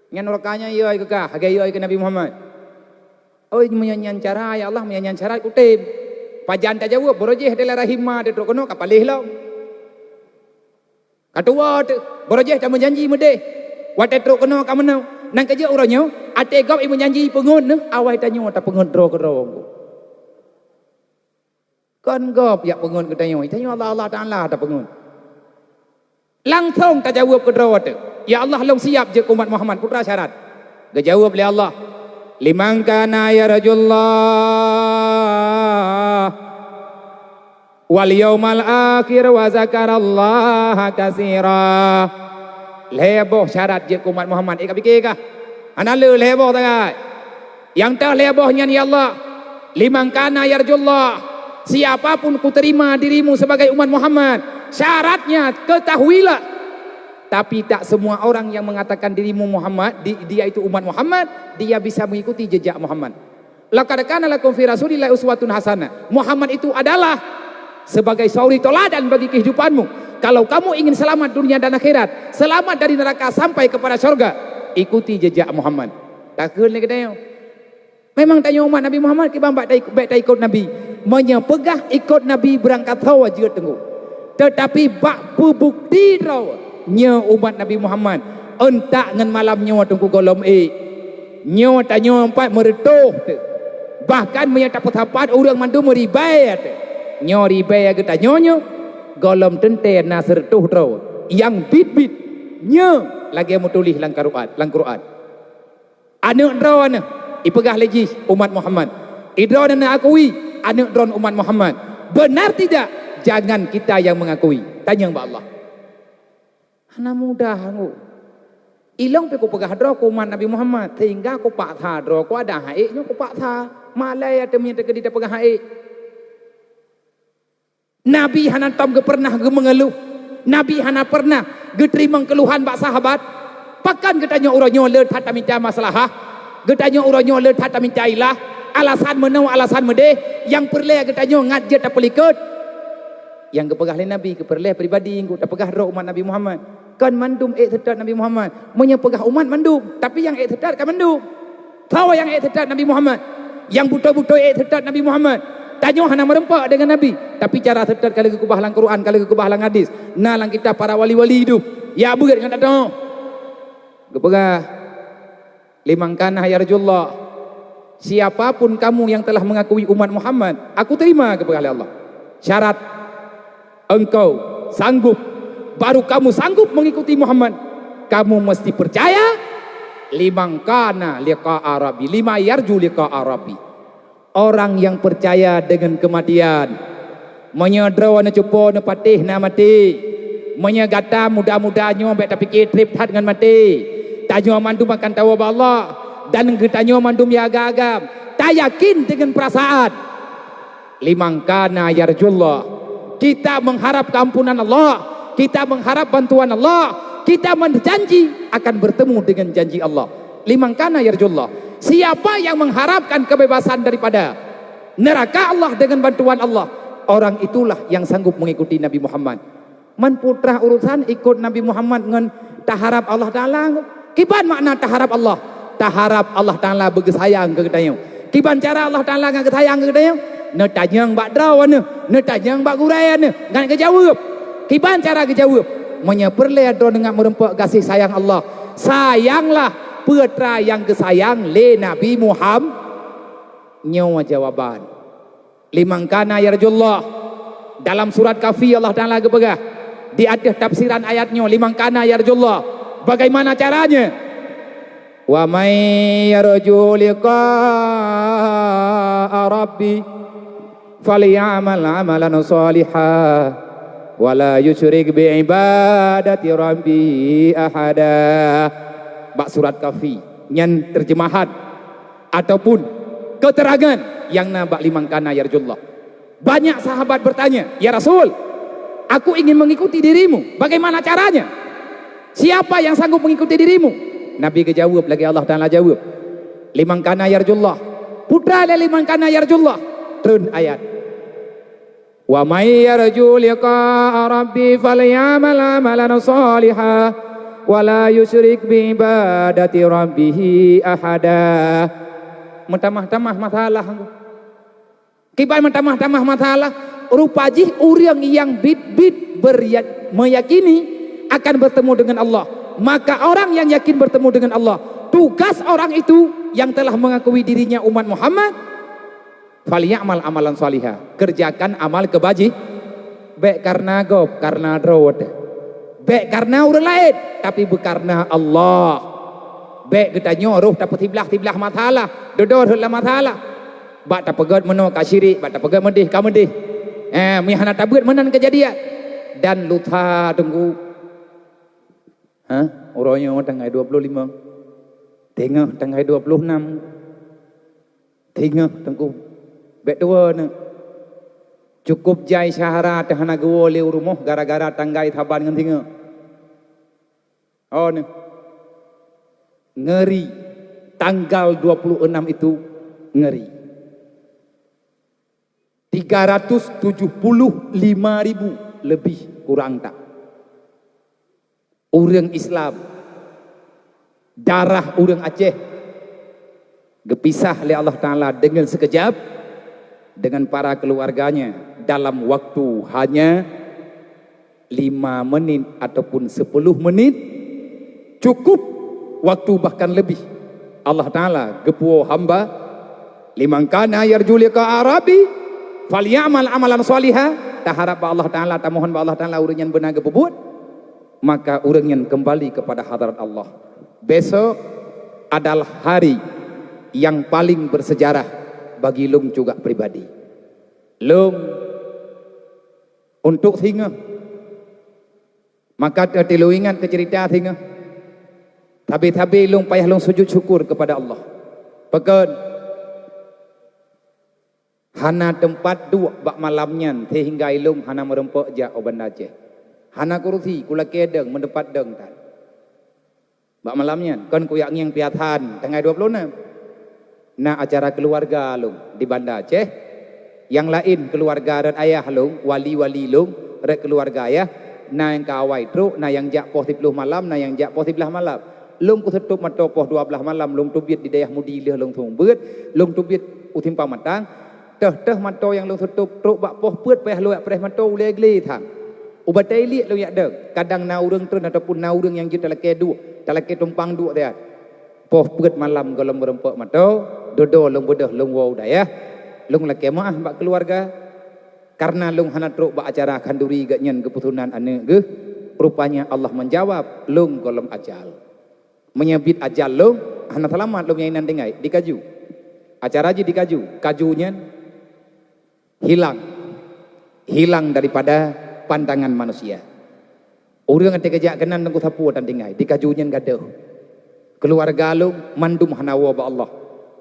Nyan nuraka nyan yôi keu kah, lagée yôi keu Nabi Muhammad. Oi, meunyoe nyan cara, ya Allah, meunyoe nyan syarat kutem. Pajan tajaweueb, barô jih dilée rahim ma teutrok keunoe ka paléh lom. Ka tuwoe teuh, barô jih tameujanji meudeh. Watée trok keunoe ka meunoe. Nang keujeuet uroe nyoe, até gob imeujanji peungeuet neuh, awai tanyoe tapeungeuet droe keudroe. Kon gob jak peungeuet geutanyoe, tanyoe Allah, Allah Taala tapeungeuet. Langsong tajaweueb keudroe teuh, "Ya Allah, lôn siap jeuet keu umat Muhammad, peue teuma syarat?" Geujaweueb lé Allah, "Liman kana yarjullah." "Wal yaumal akhir wa zakarallaha katsira." Lhée boh syarat jeuet keu umat Muhammad, éh, ka pike kah? Hana le lhée boh sagai. Nyang teuh lhée boh nyan, ya Allah, "Liman kana yarjullah." Siapa pun kuterima dirimu sebagai umat Muhammad, syaratnya ketahuilah, tapi tak semua orang yang mengatakan dirimu Muhammad, di, dia itu umat Muhammad, dia bisa mengikuti jejak Muhammad. "Laqad kana lakum fi Rasulillahi uswatun hasanah." Muhammad itu adalah sebagai suri teladan bagi kehidupanmu. Kalau kamu ingin selamat dunia dan akhirat, selamat dari neraka sampai kepada syurga, ikuti jejak Muhammad. Takheun lé geutanyoe. Memang tanyoe umat Nabi Muhammad, kiban bak taik-, bèk taikot Nabi. Meunyoe peugah ikot Nabi beurangkat sawa jeuet teungku. Teutapi bak peubukti droe nyoe umat Nabi Muhammad, euntak ngon malam nyoe teungku gohlom ék. Nyoe tanyoe pat meureutoh teuh. Bahkan meunyoe tapeusapat ureuëng mandum meuribèe teuh. Nyoe ribèe geutanyoe nyoe, gohlom teuntèe na seureutoh droe nyang biet-biet. Nyoe lagèe meutuléh lam Quran, lam Quran. Aneuëk droeneuh ipeugah lé jih umat Muhammad. Idroeneuh neuakui aneuëk droeneuh umat Muhammad. Benar tidak? Jangan kita yang mengakui. Tanyong bak Allah. Hana mudah, Teungku. Ilong pih kupeugah droe keu umat Nabi Muhammad, sehingga kupaksa droe keu ada hak ék nyoe kupaksa. Malèe ya teumiyueb teukeudi tapeugah hak ék. Nabi hana tom geupeurnah geumeungeuluh. Nabi hana pernah geuteurimong keuluhan bak sahabat. Pakon geutanyoe uroe nyoe le that taminta maslahah? Geutanyoe uroe nyoe le that taminta ilah? Alasan meunoe, alasan meudeh, nyang peureulèe geutanyoe ngat jeuet tapeulikot. Nyang geupeugah lé Nabi keu peureulèe pribadi, Teungku, tapeugah droe umat Nabi Muhammad. Kon mandum ék seutôt Nabi Muhammad. Meunyoe peugah umat mandum, tapi nyang ék seutôt ka mandum. Soe nyang ék seutôt Nabi Muhammad? Nyang beutôi-beutôi ék seutôt Nabi Muhammad. Tanyoe hana meureumpok deungon Nabi, tapi cara seutôt ka lheueh geukeubah lam Quran, ka lheueh geukeubah lam hadis. Na lam kitab para wali-wali hidup. Ya beuet ngon tanyoe. Geupeugah, "Liman kana yarjullah." Siapa pun kamu yang telah mengakui umat Muhammad, aku terima, geupeugah lé Allah. Syarat, engkau sanggup, baru kamu sanggup mengikuti Muhammad, kamu mesti percaya, "Liman kana liqa'a rabbi, liman yarju liqa'a rabbi." Orang yang percaya dengan kematian. Meunyoe droeneuh cupo neupatéh na maté, meunyoe gata muda-muda nyoe bèk tapike trép that ngon maté. Tanyoe mandum akan tawoe bak Allah, dan geutanyoe mandum ya agam-agam. Tayakin dengan perasaan. "Liman kana yarjullah." Kita mengharap keampunan Allah, kita mengharap bantuan Allah, kita berjanji akan bertemu dengan janji Allah. "Liman kana yarjullah." Siapa yang mengharapkan kebebasan daripada neraka Allah dengan bantuan Allah, orang itulah yang sanggup mengikuti Nabi Muhammad. Man putra urusan ikot Nabi Muhammad ngon taharap Allah Taala. Kiban makna taharap Allah? Taharap Allah Taala beugeusayang keu geutanyoe. Kiban cara Allah Taala ngon geusayang keu geutanyoe? Neutanyong bak droeneuh, neutanyong bak gurèe neuh, ngon geujaweueb. Kiban cara geujaweueb? Meunyoe peureulèe droeneuh ngat meureumpok gaséh sayang Allah, sayanglah Peue atra nyang geusayang lé Nabi Muhammad? Nyoe jawaban. Liman kana yarjullah. Dalam surat Kahfi Allah Taala geupeugah, di ateueh tafsiran ayat nyoe, liman kana yarjullah. Bagaimana caranya? "Wa may yarju liqa'a rabbi falyamal amalan shaliha wa la yusyrik bi ibadati rabbihi ahada." Bak surat Kahfi, nyan terjemahan ataupun keterangan nyang na bak liman kana yarjullah. Banyak sahabat bertanya, "Ya Rasul, aku ingin mengikuti dirimu. Bagaimana caranya? Siapa yang sanggup mengikuti dirimu?" Nabi geujaweueb lagée Allah Taala jaweueb, "Liman kana yarjullah." Peue atra lé liman kana yarjullah? Treun ayat, "Wa may yarju liqa'a rabbi falyamal amalan shaliha wa la yusyrik bi ibadati rabbihi ahada." Meutamah-tamah masalah. Kiban meutamah-tamah masalah, rupa jih ureuëng nyang biet-biet berya-, meyakini akan bertemu dengan Allah. Maka orang yang yakin bertemu dengan Allah, tugas orang itu yang telah mengakui dirinya umat Muhammad, "Falyamal amalan shaliha." Kerjakan amal kebaji-, bék karena gob, karena droe. Bék karena ureuëng laén, tapi beukarna Allah. Bék geutanyoe roh tapeusiblah-siblah masalah, dudoe rhot lam masalah. Bak tapeugét meunoe ka syirik, bak tapeugét meudeh ka meudeh. Eh, meuhana tabeuet meunan keujadian. Dan lusa teungku. Ha? Uroe nyoe tanggai dua puluh lima. Teungoh tanggai dua puluh enam. Teungoh teungku. Bék tuwo neuh. Cukup jai syahara teuh hana geuwoe lé u rumoh gara-gara tanggai saban ngon singoh. Oh, ni. Ngeri. Tanggal dua puluh enam itu ngeri. Tiga ratus tujuh puluh lima ribu lebih kurang tak. Ureuëng Islam, darah ureuëng Aceh, geupisah lé Allah Taala dengan sekejap dengan para keluarganya dalam waktu hanya lima menit ataupun sepuluh menit, cukup waktu bahkan lebih. Allah Taala geupuwoe hamba, "Liman kana yarju liqa'a rabbi, falyamal amalan shaliha." Taharap bak Allah Taala, tamohon bak Allah Taala ureuëng nyan beuna geupeubuet, maka ureuëng nyan kembali kepada hadrat Allah. Besok adalah hari yang paling bersejarah bagi lôn juga pribadi. Lôn untuk singoh. Maka teuh lôn ingat keu cerita singoh. Sabe-sabe lôn payah lôn sujud syukur kepada Allah. Pakon? Hana teumpat duek bak malam nyan sehingga ilôn hana meurumpok jak u Banda Aceh. Hana kurusi, kulakée dong, meuteumpat dong that. Bak malam nyan, kon kuyak ngieng piasan tanggai dua puluh enam. Na acara keuluwarga lôn di Banda Aceh. Nyang laén keuluwarga rot ayah lôn, wali-wali lôn, rot keuluwarga ayah, na nyang ka awai trok, na nyang jak poh siploh malam, na nyang jak poh siblaih malam. Lôn kuseutôb mantong poh dua blaih malam, lôn teubiet di dayah Mudi lheueh lôn seumeubeuet, lôn teubiet u Simpang Matang. Teuh-teuh mantong nyang lôn seutôb trok bak poh peuet payah lôn jak preh mantong ulée glé that. U Batée Iliek lôn jak dong, kadang na ureuëng treun ataupun na ureuëng nyang jeuet talakée duek, talakée tumpang duek that. Poh peuet malam gohlom meurumpok mantong, dudoe lôn beudôh lôn woe u dayah, lôn lakée meuáh bak keuluwarga, kareuna lôn hana trok bak acara khanduri gobnyan geupeusunan aneuëk geuh. Rupanya Allah meujawab, lôn gohlom ajal. Meunyoe biet ajal lôn, hana seulamat lôn nyang inan tinggai, dikaju. Acara jih dikaju, kaju nyan hilang, hilang daripada pandangan manusia. Ureuëng até geujak keunan teungku sapeue tan tinggai, dikaju nyan gadôh. Keuluwarga lôn mandum hana woe bak Allah.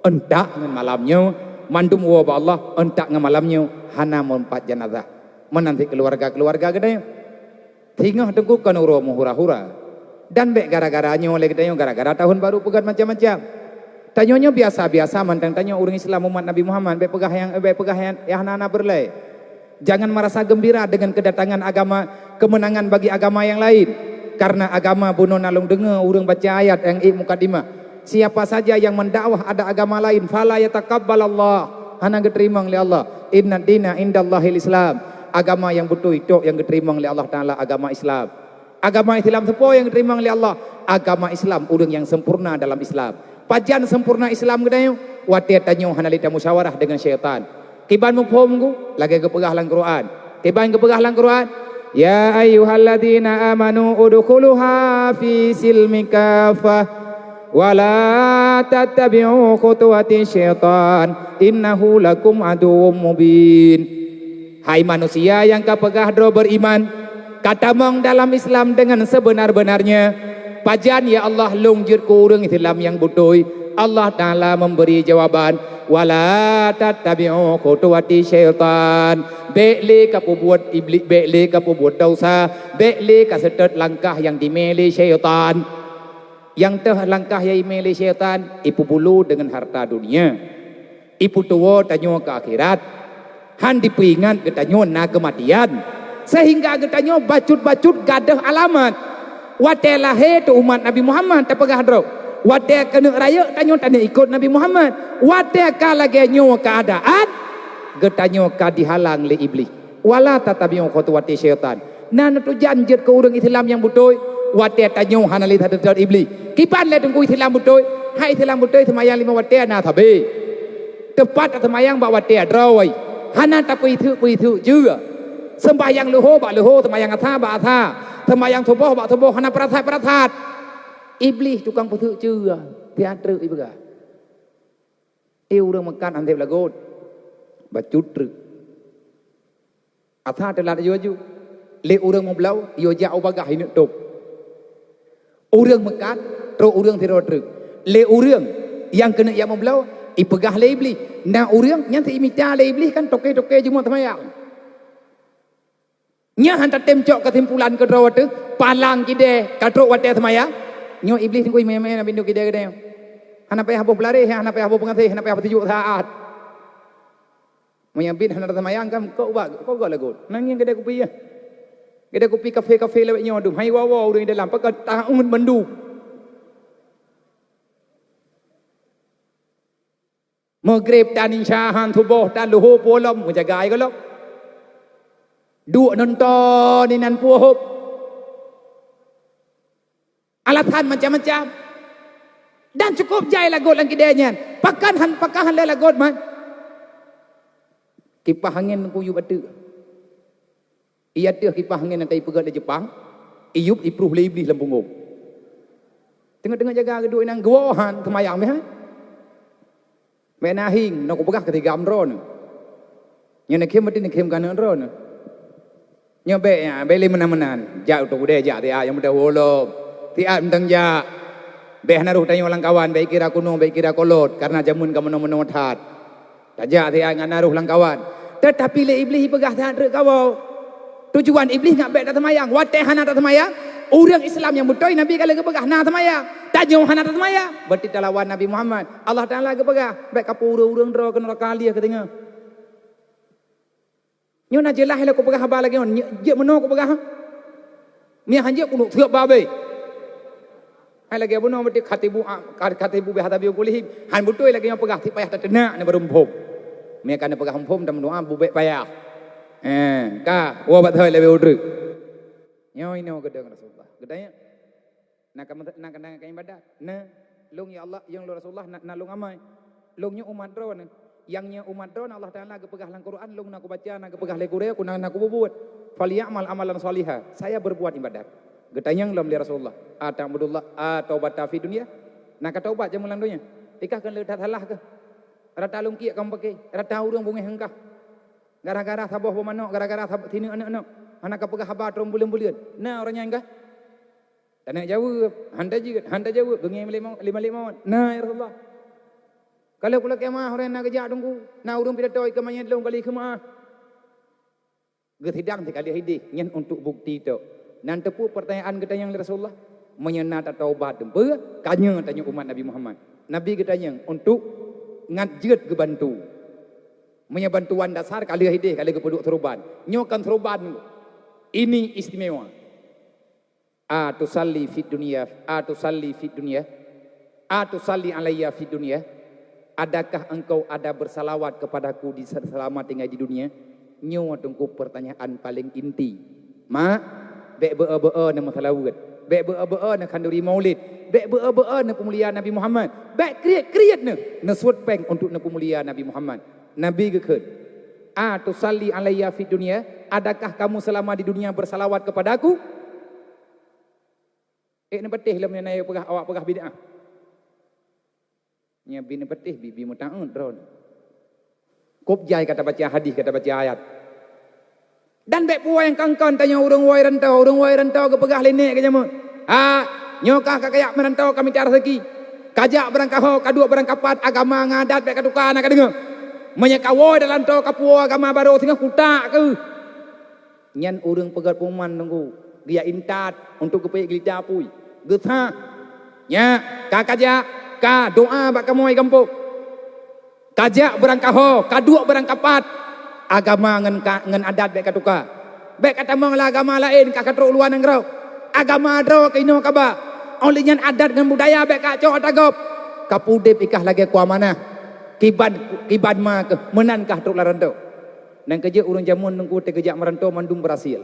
Euntak ngon malam nyoe, mandum woe bak Allah, euntak ngon malam nyoe, hana meurumpat janazah. Meunan cit keuluwarga-keuluwarga geutanyoe. Singoh teungku kon uroe meuhura-hura. Dan bék gara-gara nyoe lé geutanyoe, gara-gara tahun baru peugah macam-macam. Tanyoe nyoe biasa-biasa mantong tanyoe ureuëng Islam umat Nabi Muhammad, bék peugah nyang, bék peugah nyang, nyang hana-hana peureulée. Jangan merasa gembira dengan kedatangan agama, kemenangan bagi agama yang lain. Karena agama bunoe na lôn deungoe ureuëng baca ayat nyang ék mukadimah. Siapa saja yang mendakwah ada agama lain, fala yataqabbalallah, hana geuteurimong lé Allah. Inna dina indallahil Islam. Agama yang beutôi tok nyang geuteurimong lé Allah Taala agama Islam. Agama Islam sapeue nyang geuteurimong lé Allah? Agama Islam, ureuëng nyang sempurna dalam Islam. Pajan sempurna Islam geutanyoe? Watée tanyoe hana lé tamusyawarah deungon syaitan. Kiban muphom ku, lagée geupeugah lam Quran. Kiban geupeugah lam Quran, "Ya ayyuhalladzina amanu udkhuluha fi silmi kafah, wa la tattabi'u khutuwati syaitan, innahu lakum aduwwum mubin." Hai manusia nyang ka peugah droe beriman, ka tamong dalam Islam dengan sebenar-benarnya. Pajan, ya Allah, lôn jeuet keu ureuëng Islam nyang beutôi? Allah Taala memberi jawaban, "Wala tattabi'u khutuwati syaitan." Bék lé ka peubuet iblis, bék lé ka peubuet dosa, bék lé ka seutôt langkah nyang dimé lé syaitan. Nyang teuh langkah nyang dimé lé syaitan, ipeubulu deungon harta dunia. Ipeutuwoe tanyoe keu akhirat, han dipeuingat geutanyoe na keumatian, seuhingga geutanyoe bacut-bacut gadôh alamat. Watée lahé teuh umat Nabi Muhammad tapeugah droe, watée keuneuk rayeuk tanyoe taneuk ikot Nabi Muhammad, watée ka lagée nyoe keuadaan, geutanyoe ka dihalang lé Iblih. "Wala tattabi'u khutuwati syaitan." Na neuteujan jeuet keu ureuëng Islam nyang beutôi, watée tanyoe hana lé that-that Iblih. Kiban lé teungku Islam beutôi? Hai Islam beutôi seumayang limong watée na sabe. Teupat taseumayang bak watée droe. Hana tapeuiseuk-peuiseuk jeuet. Seumbahyang leuho bak leuho, seumayang asa bak asa. Seumayang suboh bak suboh, hana peurasat-peurasat. Iblih tukang peuseuk jeuet, siat treuk ipeugah. Eh, ureuëng meukat han seb lagot, bacut treuk. Asa teulat aju-aju. Lé ureuëng meubloe, iyue jak u bagaih ineuk tôb. Ureuëng meukat, trok ureuëng sidroe treuk. Lé ureuëng nyang keuneuk jak meubloe, ipeugah lé Iblih. Na ureuëng nyan si imita lé Iblih kan toke-toke jimuet seumayang. Nyan han tatem cok keusimpulan keudroe teuh, palang kidée ka trok watée seumayang. Nyoe Iblih teungku imé-imé na bindu kidée geude nyoe. Hana payah boh peularéh, hana payah boh peungaséh, hana payah peutujuk saát. Meunyoe bit hana taseumayang kan, kok ubat, kok gok lagot. Nanging geude kupi ya. Geude kupi kafe-kafe lawét nyoe dum. Hai wawa ureuëng dalam, pakai taun mandum. Meugreb tan isya han suboh tan leuho puoh lom meujaga ai gohlom. Duek nonton inan puoh hop. Alasan macam-macam. Dan cukup jai lagot lam kidée nyan. Pakan han, pakan han lé lagot man. Kipah angén kuyup ateueh. Iya teuh kipah angén nyang ka ipeugét lé Jepang, iyup ipruh lé Iblih lam punggong. Teungoh-teungoh jaga geuduek inan geuwoe han teumayang meuhan. Bék na hieng, na kupeugah keutigam droeneuh. Nyoe neukhém meuti neukhém keuneuk droeneuh. Nyoe bék, ya, bék lé meunan-meunan. Jak u teuh udée jak tiat nyang mudah wolom. Tiat mantong jak. Bék hana roh tanyoe lam kawan, bék kira kuno, bék kira kolot, karena jameun ka meunoe-meunoe that. Tajak siat ngon na roh lam kawan. Teutapi lé Iblih ipeugah that treuk kawoe. Tujuan Iblih ngat bék taseumayang. Watée hana taseumayang, ureuëng Islam nyang beutôi Nabi ka lheueh geupeugah na seumayang. Tanyoe hana taseumayang, berarti talawan Nabi Muhammad. Allah Taala geupeugah, bék kapeue ureuëng-ureuëng droe keu neuraka lheueh keu teungoh. Nyoe na jeulaih lé kupeugah haba lagée nyoe, jeuet meunoe kupeugah. Miah han jeuet keuneuk seueb babé. Hai lagée bunoe meuti khatibu, a, ka-, khatibu bihadzabi kulihim. Han beutôi lagée nyoe peugah, si payah tateunak ni baru muphom. Meuka neupeugah muphom dan meudoa bubek payah. Eh, ka, woe bak thoi leubeh udreuk. Nyoe inoe geudong Rasulullah. Geutanya, na ka, na ka, na ka ibadat? Na, lôn ya Allah, nyang lôn Rasulullah, na, na lôn amai. Lôn nyoe umat droeneuh. Nyang nyoe umat droeneuh Allah Taala geupeugah lam Quran, lôn na kubaca, na geupeugah lé gurée, ku na, na kububuet. "Falyamal amalan shaliha." Saya berbuat ibadat. Geutanyong lom lé Rasulullah, "Ata'budullah, ataubata fid dunya?" Na ka taubat jameun lam donya? Ikah keu le that salah keuh? Rata lungkiek kamoe pakai, rata ureuëng bungéh engkah. Gara-gara saboh buah manok, gara-gara sab-, sineuk aneuk-aneuk. Hana ka peugah haba trom buleuen-buleuen. Na ureuëng nyan kah? Taneuk jaweueb, han tajeuet, han tajaweueb, beungéh lima, lima, lima. Na, ya Rasulullah. Kalau kulakée meuah ureuëng na geujak teungku, na ureuëng pidato ikeumanyét lôn kali keumeuah. Geusidang sikali hidéh, nyan untuk bukti tok. Nan teupeu pertanyaan geutanyong lé Rasulullah, meunyoe na tataubat, peue ka nyoe tanyoe umat Nabi Muhammad. Nabi geutanyong untuk ngat jeuet geubantu. Meunyoe bantuan dasar ka lheueh hidéh, ka lheueh geupeuduek seuruban. Nyoe kan seuruban. Ini istimewa. "Atusalli fid dunya, atusalli fid dunya, atusalli alayya fid dunya?" Adakah engkau ada bersalawat kepadaku di se-, selama tinggal di dunia? Nyoe teungku pertanyaan paling inti. Mak, bék beu-e-beu-e na meusalaweuet. Bék beu-o-beu-o neukhanduri maulid. Bék beu-o-beu-o neupeumulia Nabi Muhammad. Bék kriet-kriet neuh, neusuet péng untuk neupeumulia Nabi Muhammad. Nabi geukheun, "A tusalli alayya fid dunya? Adakah kamu selama di dunia bersalawat kepadaku?" Ék neupatéh lom nyan ayo peugah, awak peugah bid'ah. Nyan bi neupatéh, bi, bi meutaôt droe. Kôb jai ka tabaca hadih, ka tabaca ayat. Dan bék puwoe nyang kon-kon tanyoe ureuëng woe ranto, ureuëng woe ranto geupeugah lé nèk geuh jameun, "Ha, nyoe kah ka kajak meuranto ka mita raseuki. Kajak beurangkaho, kaduek beurangkapat, agama ngon adat bék katuka, na kadeungoe. Meunyoe kawoe dalam ranto kapuwoe agama barô singoh kutak keuh." Nyan ureuëng peugét pengumuman teungku, geujak intat untuk geupeuék geulita apui. Geusa. Nyak, ka kajak, ka doa bak kamoe gampông. Kajak beurangkaho, kaduek beurangkapat. Agama ngon ka, ngon adat bék katuka. Bék katamong lam agama laén ka katrok luwa nanggroe. Agama droe keunoe kaba. Óh lheueh nyan adat ngon budaya bék kacok ata gob. Kapeudeb ikah lagée kuah manah. Kiban, kiban ma keuh meunan kah trok lam ranto. Nyang keujeuet ureuëng jameun teungku teuk geujak meuranto mandum beurhasil.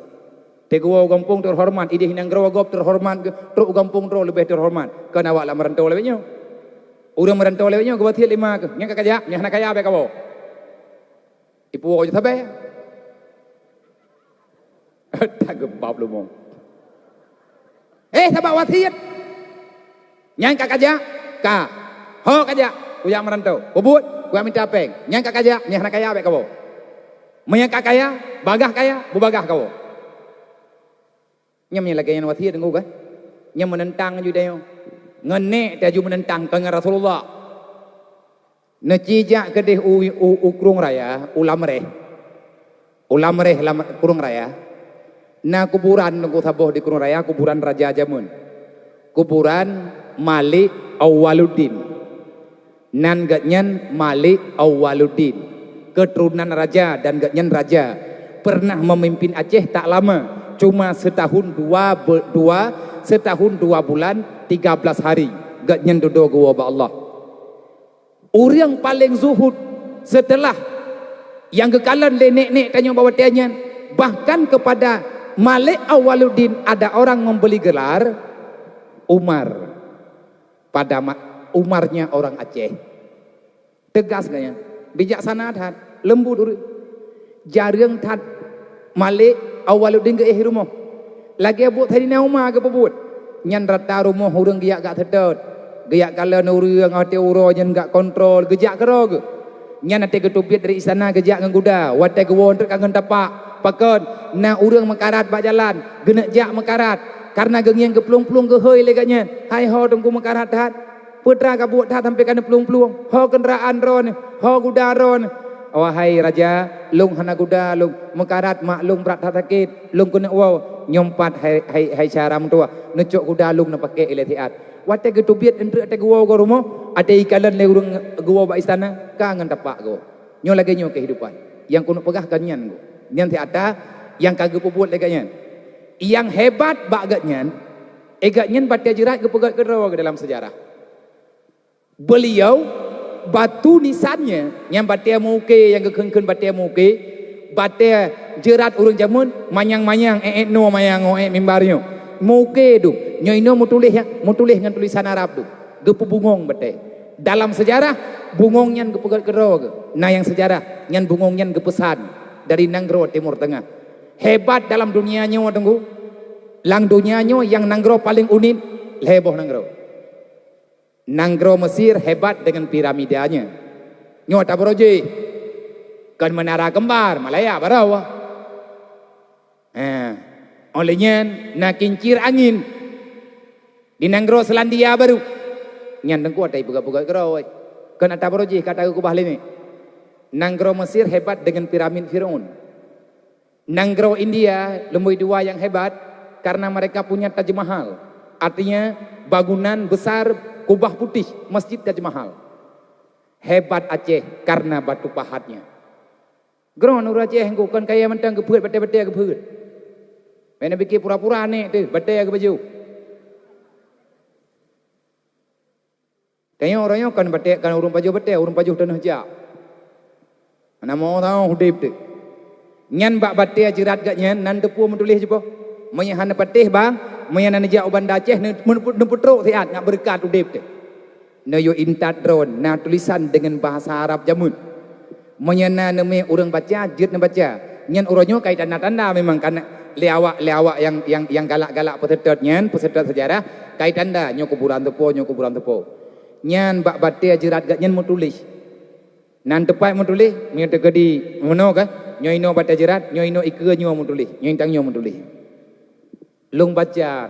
Teuk geuwoe u gampông teuhoreumat, ideh nanggroe gob teuhoreumat, trok u gampông droe leubeh teuhoreumat. Kon awak lam meuranto lagée nyoe. Ureuëng meuranto lagée nyoe geubatit lima keuh, nyang ka kajak, nyang hana kaya bék kawoe. Ipuwoe ju sabe. Tageubab leumo. Eh, sabab wasiet. Nyang ka kajak, ka. Ho kajak, kujak meuranto. Peubuet, kujak mita péng. Nyang ka kajak, nyang hana kaya bék kawoe. Meunyoe ka kaya, bagah kaya, beubagah kawoe. Nyan meunyoe lagée nyan wasiet teungku kan. Nyan meunentang ju tanyoe. Ngon nèk teuh ju meunentang, kon ngon Rasulullah. Neuci jak keudeh u, u, u Krueng Raya, u Lamreh. U Lamreh lam Krueng Raya. Na kuburan teungku saboh di Krueng Raya, kuburan raja jameun. Kuburan Malik Awaluddin. Nan geuhnyan Malik Awaluddin. Keuturonan raja dan geuhnyan raja. Pernah memimpin Aceh tak lama. Cuma setahun dua be-, dua, setahun dua bulan tiga belas hari. Geuhnyan dudoe geuwoe bak Allah. Ureuëng paleng zuhud seuteulah nyang geukalon lé nèk-nèk tanyoe bak watée nyan, bahkan keupada Malik Awaluddin ada orang memberi gelar Umar pada ma-, Umarnya orang Aceh. Teugas geuhnyan, bijaksana that, leumbut ureuëng. Jareueng that Malik Awaluddin geuéh rumoh. Lagée buet Saidina Umar geupeubuet. Nyan rata rumoh ureuëng geujak gak seutôt. Geujak kalon ureuëng watée uroe nyan gak kontrol, geujak keudroe geuh. Nyan watée geuteubiet dari istana geujak ngon guda, watée geuwoe treuk ka ngon tapak. Pakon, na ureuëng meukarat bak jalan, geuneuk jak meukarat. Kareuna geungieng geuplueng-plueng geuhôi lé geuhnyan, "Hai ho teungku meukarat that! Peue teuma kabuet that sampoe ka neuplueng-plueng? Ho keundaraan droeneuh, ho guda droeneuh?" "Wahai raja, lôn hana guda lôn, meukarat mak lôn brat that sakét, lôn keuneuk woe." "Nyoe pat hai, hai, hai syedara meutuwah, neucok guda lôn neupakèk ilée siat." Watée geuteubiet eunteuk watée geuwoe goe rumoh, watée ikalon lé ureuëng geuwoe bak istana, ka ngon tapak geuwoe. Nyoe lagée nyoe keuhidupan. Nyang keuneuk peugah kon nyan geuh. Nyan siat that nyang ka geupeubuet lé geuhnyan. Nyang hebat bak geuhnyan, eh, geuhnyan batée jeurat geupeugét keudroe geuh dalam seujarah. Beuliau batu nisannya, nyang batée meuke, nyang geukheun-kheun batée meuke, batée jeurat ureuëng jameun, manyang-manyang, eh, eh, noe manyang, oh, eh, mimbar nyoe. Meuke dum, nyoe inoe meutuléh, meutuléh ngon tulisan Arab dum. Geupeubungong batée. Dalam seujarah, bungong nyan geupeugét keudroe geuh. Na nyang seujarah, nyan bungong nyan geupeusan dari nanggroe Timur Tengah. Hebat dalam dunia nyoe teungku. Lam dunia nyoe nyang nanggroe paleng unik, lhée boh nanggroe. Nanggroe Mesir hebat dengan piramidanya. Nyoe tabroe jih. Kon menara kembar, Malaya baroe. Eh, óh lheueh nyan na kincir angin di nanggroe Selandia Baru. Nyan teungku watée peugah-peugah keudroe. Kon ata baroe jih ka takeubah lé nyoe. Nanggroe Mesir hebat dengan piramid Firaun. Nanggroe India leumoi dua nyang hebat karena mereka punya Taj Mahal. Artinya bangunan besar kubah putih, Masjid Taj Mahal. Hebat Aceh karena batu pahatnya. Droeneuh ureuëng Aceh kon kaya mantong geupeuet batée-batée geupeuet. Meunan pike pura-pura nèk teuh batée geupajoh. Tanyoe uroe nyoe kon batée, kon ureuëng pajoh batée, ureuëng pajoh tanoh jak. Hana mo tanoh udeb teuh. Nyan bak batée jeurat geuhnyan nan teupeue meutuléh jiboh. Meunyoe hana patéh bang, Meunyo na neujak u Banda Aceh, ne-, neupeutrok siat ngat beureukat udeb teuh. Neuyue intat droe na tulisan deungon bahasa Arab jameun. Meunyo na neumé ureuëng baca, jeuet neubaca. Nyan uroe nyoe ka itanda-tanda memang kana lé awak, lé awak nyang, nyang, nyang galak-galak peuseutôt nyan, peuseutôt seujarah, ka itanda nyoe kuburan teupô, nyoe kuburan teupô. Nyan bak batée jeurat geuh nyan meutuléh. Nan teupat meutuléh, meunyoe teukeudi meunoe ka, nyoe inoe batée jeurat, nyoe inoe ikeue nyoe meutuléh, nyoe intang nyoe meutuléh. Lôn baca,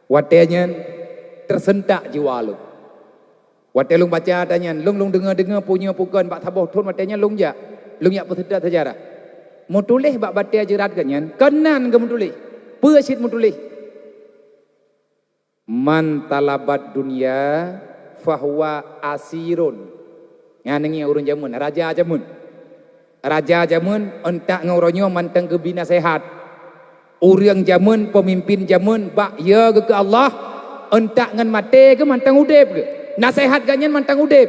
watée nyan teuseuntak jiwa lôn. Watée lôn baca ata nyan, lôn, lôn deungoe-deungoe peue nyoe peue kon bak saboh thon watée nyan lôn jak, lôn jak peuseutôt seujarah. Meutuléh bak batée jeurat geuh nyan, keunan geumeutuléh. Peue cit meutuléh? "Man talabad dunya fahuwa asirun." Nyan ngieng ureuëng jameun, raja jameun. Raja jameun, euntak ngon uroe nyoe mantong geubi naseuhat. Ureuëng jameun, peumimpin jameun, bak yo geuh keu Allah, euntak ngon maté geuh mantong udeb geuh. Naseuhat geuh nyan mantong udeb.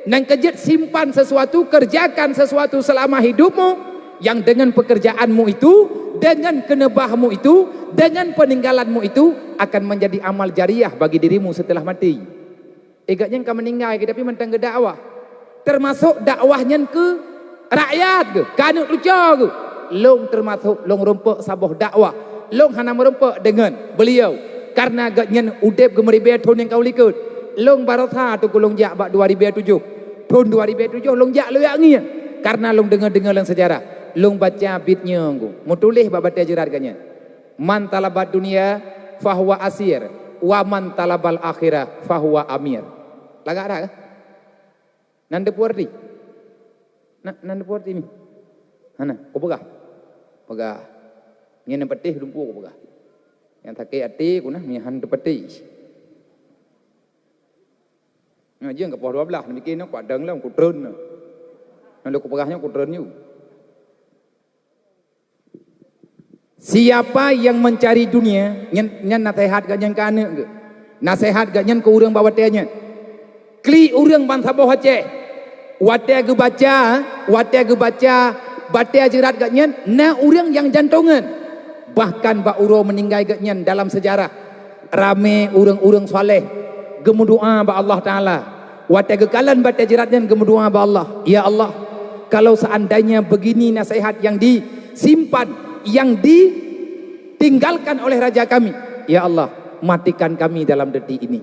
Nyang keujeuet simpan sesuatu, kerjakan sesuatu selama hidupmu, yang dengan pekerjaanmu itu, dengan keuneubamu itu, dengan peninggalanmu itu akan menjadi amal jariah bagi dirimu setelah mati. Eh, gobnyan ka meuninggai, tapi mantong geudakwah. Teumasok dakwah nyan keu rakyat geuh, keu aneuëk cucoe geuh. Lôn teumasok lôn rumpok saboh dakwah. Lôn hana meurumpok deungon beliau, karena gobnyan udeb geumeuribée thon nyang ka u likot. Lôn barosa teungku lôn jak bak dua ribée tujoh. Thon dua ribée tujoh lôn jak lôn jak ngieng, karena lôn deungoe-deungoe lam seujarah. Lôn baca bit nyoe, meutuléh bak batée jeurat gobnyan. "Man talabad dunya fahuwa asir, wa man talabal akhirah fahuwa amir." Lagak that, eh? Nan teupeue arti? Na, nan teupeue arti nyoe? Hana, kupeugah. Peugah. Nyan nyang patéh lumpu kupeugah. Nyang sakét até ku na, nyan han teupatéh. Nyoe jeueng ka poh dua belas, nyoe bikin nyoe kuadong lom, kutreun nyoe. Nyoe lôn kupeugah nyoe kutreun nyoe. Siapa yang mencari dunia, nyan, nyan naseuhat gobnyan keu aneuëk geuh. Naseuhat gobnyan keu ureuëng bak watée nyan. Klik ureuëng bansaboh Aceh. Watée geubaca, watée geubaca batée jeurat gobnyan, na ureuëng nyang jantongan. Bahkan bak uroe meuninggai gobnyan dalam seujarah, ramé ureuëng-ureuëng saleh geumeudoá bak Allah Taala. Watée geukalon batée jeurat nyan geumeudoá bak Allah, "Ya Allah, kalau seandainya begini nasihat yang disimpan, yang ditinggalkan oleh raja kami, ya Allah, matikan kami dalam detik ini."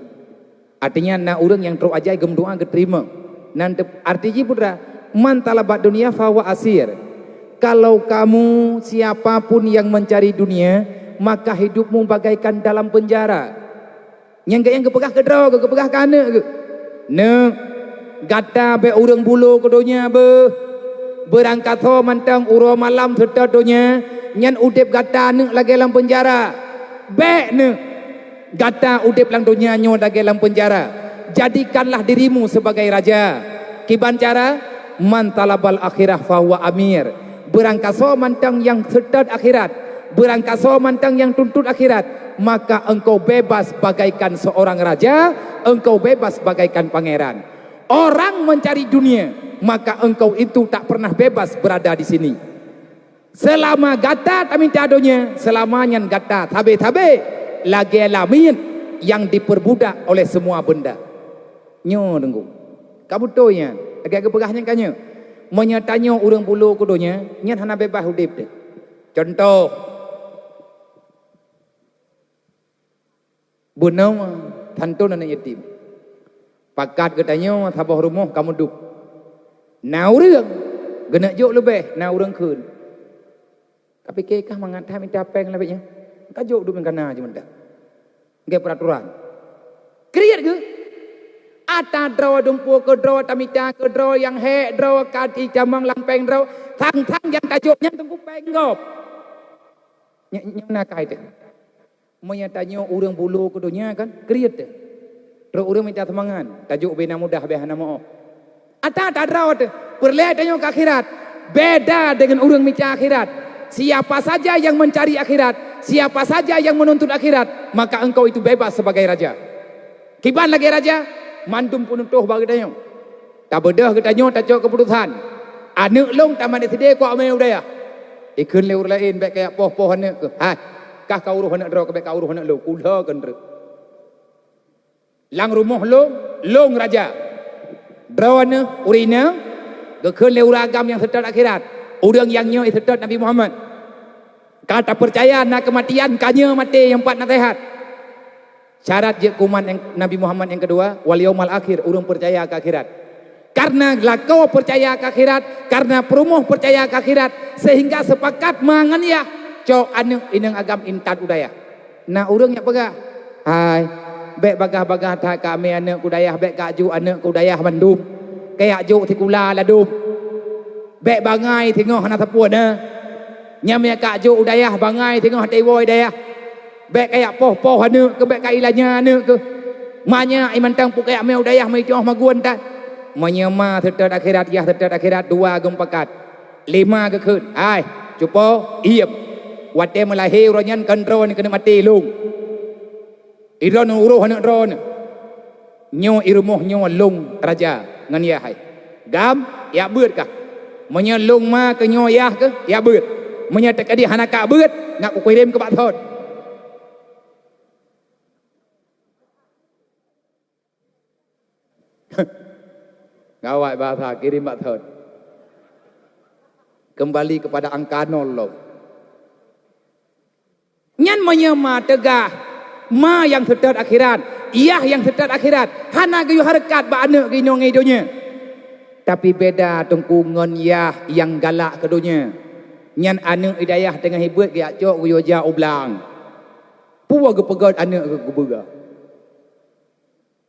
Artinya na ureuëng nyang trok ajai geumeudoá geuteurimong. Nan teu-, arti jih peue teuma, "Man talabad dunya fahuwa asir." Kalau kamu, siapa pun yang mencari dunia, maka hidupmu bagaikan dalam penjara. Nyang geu-, nyang geupeugah keudroe geuh, geupeugah keu aneuëk geuh. Neuk, gata bék ureuëng bulo keu donya beuh. Beurangkasoe mantong uroe malam seutôt donya, nyan udeb gata neuk lagée lam peunjara. Bék neuk! Gata udeb lam donya nyoe lagée lam peunjara. Jadikanlah dirimu sebagai raja. Kiban cara? "Man talabal akhirah fahuwa amir." Beurangkasoe mantong nyang seutôt akhirat, beurangkasoe mantong nyang tuntot akhirat, maka engkau bebas bagaikan seorang raja, engkau bebas bagaikan pangeran. Orang mencari dunia, maka engkau itu tak pernah bebas berada di sini. Selama gata tamita donya, selama nyan gata sabe-sabe lagée lamiet nyang diperbudak oleh semua benda. Nyoe deungoe. Ka beutôi nyan. Lagée geupeugah nyan ka nyoe. Meunyoe tanyoe ureuëng bulo keu donya, nyan hana bebas udeb teuh. Contoh, bunoe santôn aneuëk yatim. Pakat geutanyoe saboh rumoh ka meuduek. Na ureuëng geuneuk jok leubeh, na ureuëng kheun. Ka pike kah mangat that mita péng lagée nyan. Ka jok duek meukanan jih mantong. Lagée peuraturan. Kriet geuh. Ata droe dumpeue keu droe, tamita keu droe, nyang hék droe ka jicamong lam péng droe, sang-sang nyang tajok nyan teungku péng gob. Nyan, nyan na kai teuh. Meunyoe tanyoe ureuëng bulo keu donya kan, kriet teuh. Trok ureuëng mita sumbangan, tajok bina mudah beh hana meu. Ata tadroe teuh, peureulée tanyoe keu akhirat. Beda dengan ureuëng mita akhirat. Siapa saja yang mencari akhirat, siapa saja yang menuntut akhirat, maka engkau itu bebas sebagai raja. Kiban lagée raja, mandum peunutôh bak geutanyoe. Tabeudôh geutanyoe tacok keuputosan. Aneuëk lôn tamat S D keu ameue u dayah. Ikheun lé ureuëng laén bék kajak poh-poh aneuëk keuh. Hai. Kah ka uroh aneuk droe, ka bék ka uroh aneuk lôn, kulhô keuneuk. Lam rumoh lôn, lôn raja. Droeneuh ureueng inong, geukheun lé ureueng agam nyang seutôt akhirat. Ureueng nyang nyoe seutôt Nabi Muhammad. Ka tapeucaya na keumatian, ka nyoe maté nyang pat naseuhat. Syarat jeuet keu umat nyang, Nabi Muhammad nyang keudua, wal yaumal akhir, ureueng peucaya keu akhirat. Karena lakoe peucaya keu akhirat, karena peurumoh peucaya keu akhirat, sehingga seupakat ma ngon yah cok aneuk inong agam intat u dayah. Na ureueng nyang peugah, "Hai, bék bagaih-bagaih that ka amé aneuk u dayah, bék kajok aneuk u dayah mandum. Kajok sikula ladum. Bék bangai singoh hana sapeue na. Nyang meukat jok u dayah bangai singoh teuwoe dayah. Bék kajak poh-poh aneuk keuh, bék ka ilanya aneuk keuh. Manyak imantang pukek amé u dayah meuicoh magun tan." Meunyoe ma seutôt akhirat, yah seutôt akhirat, dua geumeupakat. Lima geukheun, "Hai, cupo, iem. Watée meulahé uroe nyan kon droeneuh keuneuk maté lôn. Droeneuh uroh aneuk droeneuh. Nyoe i rumoh nyoe lôn raja ngon yah hai. Gam, jak beuet kah. Meunyoe lôn ma keu nyoe yah keuh, jak beuet. Meunyoe teukeudi hana kak beuet, nak kukirém keu bak thon." Gawat bahasa, kirém bak thon. Kembali kepada angka nol lom. Nyan meunyoe ma teuga, ma nyang seutôt akhirat, yah nyang seutôt akhirat, hana geuyue hareukat bak aneuk geuinong ngon donya. Tapi beda teungku ngon yah nyang galak keu donya. Nyan aneuk i dayah teungoh ibeuet geujak cok geuyue jak u blang. Peue geupeugét aneuk geuh keu beuga.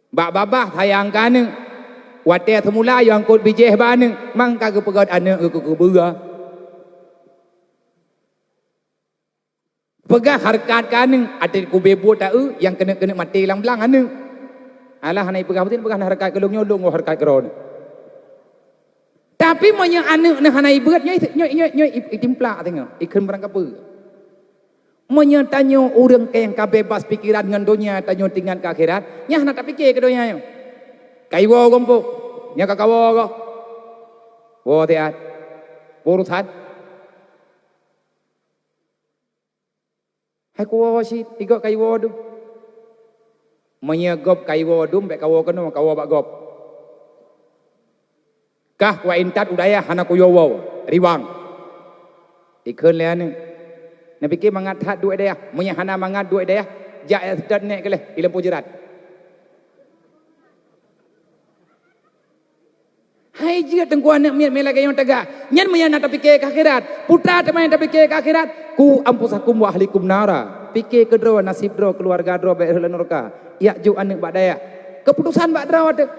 Bak babah sayang keu aneuk. Watée seumula yue angkot bijéh bak aneuk, mangka geupeugét aneuk geuh keu beuga. Peugah hareukat keu aneuk, até kubé buet ta-eu nyang keuneuk-keuneuk maté lam blang aneuk. Alah hana ipeugah beutôi, peugah na hareukat keu lôn nyoe, lôn ngon hareukat keu droeneuh. Tapi meunyoe aneuk nyan hana ibeuet, nyoe, nyoe, nyoe, nyoe i-, itimplak teungoh, ikheun barang kapeue. Meunyoe tanyoe ureueng nyang ka bebas pikeran ngon donya, tanyoe teuingat keu akhirat, nyan hana tapike keu donya nyoe. Ka iwoe gompok, nyoe ka kawoe goh. Woe siat. Urusan. Hai kuwoe cit, igob ka iwoe dum. Meunyoe gob ka iwoe dum, bék kawoe keunoe, kawoe bak gob. Kah kuintat u dayah hana kuyoe woe, riwang. Ikheun lé aneuk. Neupike mangat that duek dayah. Meunyoe hana mangat duek dayah, jak seutôt nék keuh lé, ileumpôh jeurat. Hai jeuet teungku aneuk miet mé lagée nyoe teuga. Nyan meunyoe na tapike keu akhirat. Peue teuma nyang tapike keu akhirat? "Qu anfusakum wa ahlikum nara." Pike keu droe, naseb droe, keuluwarga droe bék rhot lam nuraka. Jak jok aneuk bak dayah. Keuputosan bak droe teuh.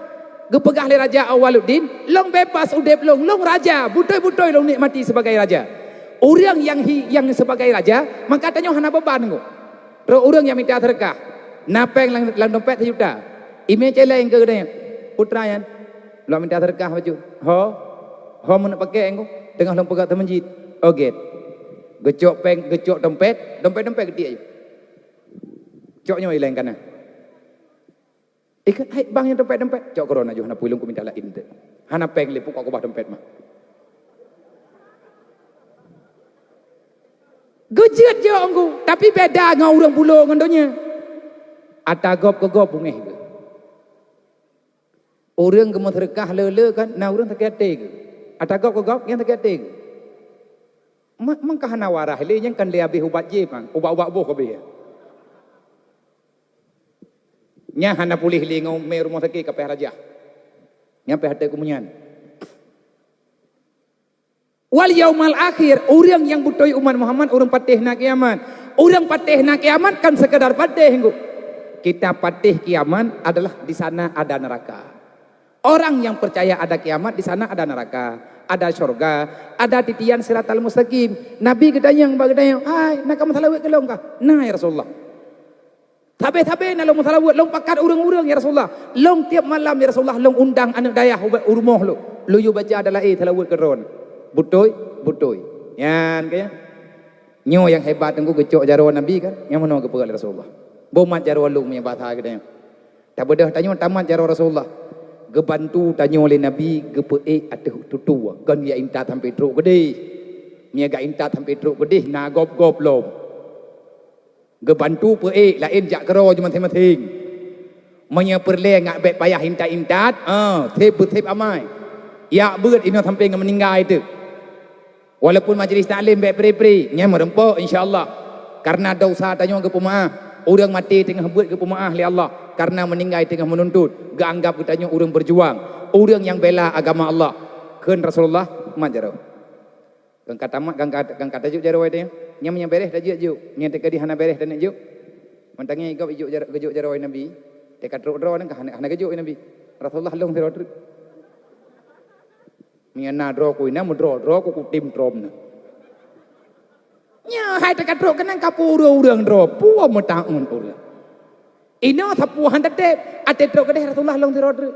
Geupeugah lé Raja Awaluddin, "Lôn bebas udeb lôn, lôn raja, beutôi-beutôi lôn nikmati sibagai raja." Ureueng nyang hi-, nyang sibagai raja, maka tanyoe hana beuban ngon. Trok ureueng nyang mita seudeukah, na péng lam, lam dompet sijuta. Imé céléng keu geutanyoe, "Putra nyan, lôn mita seudeukah bacut." "Ho, ho meuneuk pakée ngon, teungoh lôn peugah teumeujit." "Oh gét." Geucok péng, geucok dompet, dompet-dompet geutiek aju. "Cok nyoe ileng kana." Ikheun, "Hai bang nyang dompet-dompet." "Cok keudroe na jih, hana peue lôn keu mita laén teuh. Hana péng lé, pukok keubah dompet mah." Geujeuet jok ngon, tapi beda ngon ureueng bulo ngon donya. Ata gob keu gob beungéh geuh. Ureueng geumeuseudeukah le-le kan, na ureueng sakét até geuh. Ata gob keu gob, nyan sakét até geuh. Ma-, mangka hana waras lé, nyan kan lé habéh ubat jih, bang. Ubat-ubat boh ka habéh. Nyan hana puléh lé ngon mé rumoh sakét ka payah rajah. Nyan payah até keu meunyan. Wal yaumal akhir, ureueng nyang beutôi umat Muhammad, ureueng patéh na kiamat. Ureueng patéh na kiamat kan sekadar patéh, Teungku. Kita patéh kiamat adalah di sana ada neraka. Orang yang percaya ada kiamat, di sana ada neraka, ada syurga, ada titian siratal mustaqim. Nabi geutanyong bak geutanyoe, "Hai, na kamoe seulaweuet keu lôn kah?" "Na, ya Rasulullah." "Sabe-sabe na lôn meuseulaweuet, lôn pakat ureueng-ureueng, ya Rasulullah. Lôn tiep malam, ya Rasulullah, lôn undang aneuk dayah ubak u rumoh lôn. Lôn yue baca dan laén seulaweuet keu droeneuh." Beutôi? Beutôi. Nyan keuh. Nyoe nyang hebat Teungku geucok jaroe Nabi kan? Nyang meunoe geupeugah lé Rasulullah. Boh mat jaroe lôn meunyoe basa geutanyoe. Tabeudôh tanyoe tamat jaroe Rasulullah. Geubantu tanyoe lé Nabi geupeuék ateueh tutue, kon jak intat sampoe trok keudeh. Meunyoe jak intat sampoe trok keudeh, na gob-gob lom. Geubantu peu-ék laén jak keudroe jih maséng-maséng. Meunyoe peureulée ngat bék payah intat-intat, ah, sép beusép amai. Jak beuet inoe sampoe ngon meuninggai teuk. Walaupun majlis taklim bék pri-pri, nyan meureumpok insya Allah. Karena desya tanyoe geupeumeuáh, ureuëng maté teungoh beuet geupeumeuáh lé Allah. Karena meuninggai teungoh meununtut, geuanggab geutanyoe ureuëng beujuang, ureuëng nyang bela agama Allah. Kheun Rasulullah, mat jaroe. Gangka tamat, gangka, gangka tajok jaroe teuh. Nyang meunyoe béréh tajok-jok, nyang teuka di hana béréh taneuk jok. Mantangnya igop ijok jar-, geujok jaroe Nabi, teuka trok droe nyan ka hana, hana geujok Nabi. Rasulullah lông sidroe treuk. Meunyoe na droe ku inan meudroe, droe ku kutem trom na. Nyoe hai teuka trok keunan ka peue ureuëng-ureuëng droe, peue meutaun ureuëng. Inoe sapeue han tatép, até trok keudeh Rasulullah lông sidroe treuk.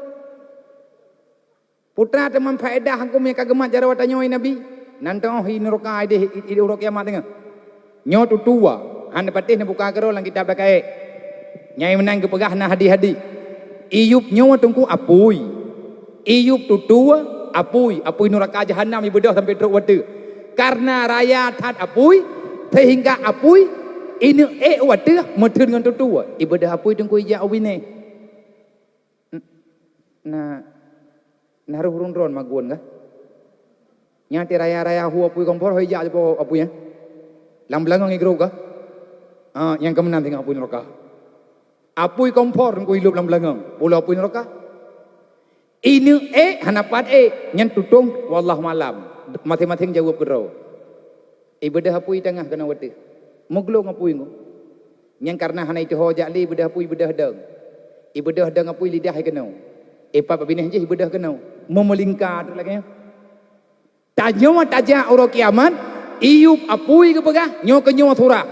Putra teuman faedah huköm nyang ka geumat jaroe tanyoe Nabi. Nan teuh hi nuraka ideh, i, i, uroe kiamat teungoh. Nyoe tutoe, hana patéh neubuka keudroe lam kitab Daqaiq. Nyang meunan geupeugah na hadih-hadih. Iyup nyoe teungku apui. Iyup tutoe apui, apui nuraka jahanam ibeudôh sampoe trok u ateueh. Karena raya that apui, sehingga apui ineuk ék u ateueh meutheun ngon tutoe. Ibeudôh apui teungku ijak u binéh. N-, na, na roh ureuëng droen magun kah? Nyan até raya-raya hu apui kompor hoi jak jipo apui nyan. Lam beulangöng igrôp kah? Ah, nyang keumeunang singoh apui nuraka. Apui kompor teungku ilop lam beulangöng, pulo apui nuraka. Ineuk ék hana pat ék, nyan tutong wallahu alam. Maséng-maséng jaweueb keudroe. Ibeudôh apui tangah keunoe u ateueh. Meuglong apui ngon. Nyang karena hana iteuho jak lé ibeudôh apui ibeudôh dong. Ibeudôh dong apui lidah keunoe. Ipat bak binéh jih ibeudôh keunoe. Meumeulingka teuk lagée nyoe. Tanyoe tajak uroe kiamat, iyup apui geupeugah, nyoe keuh nyoe surah.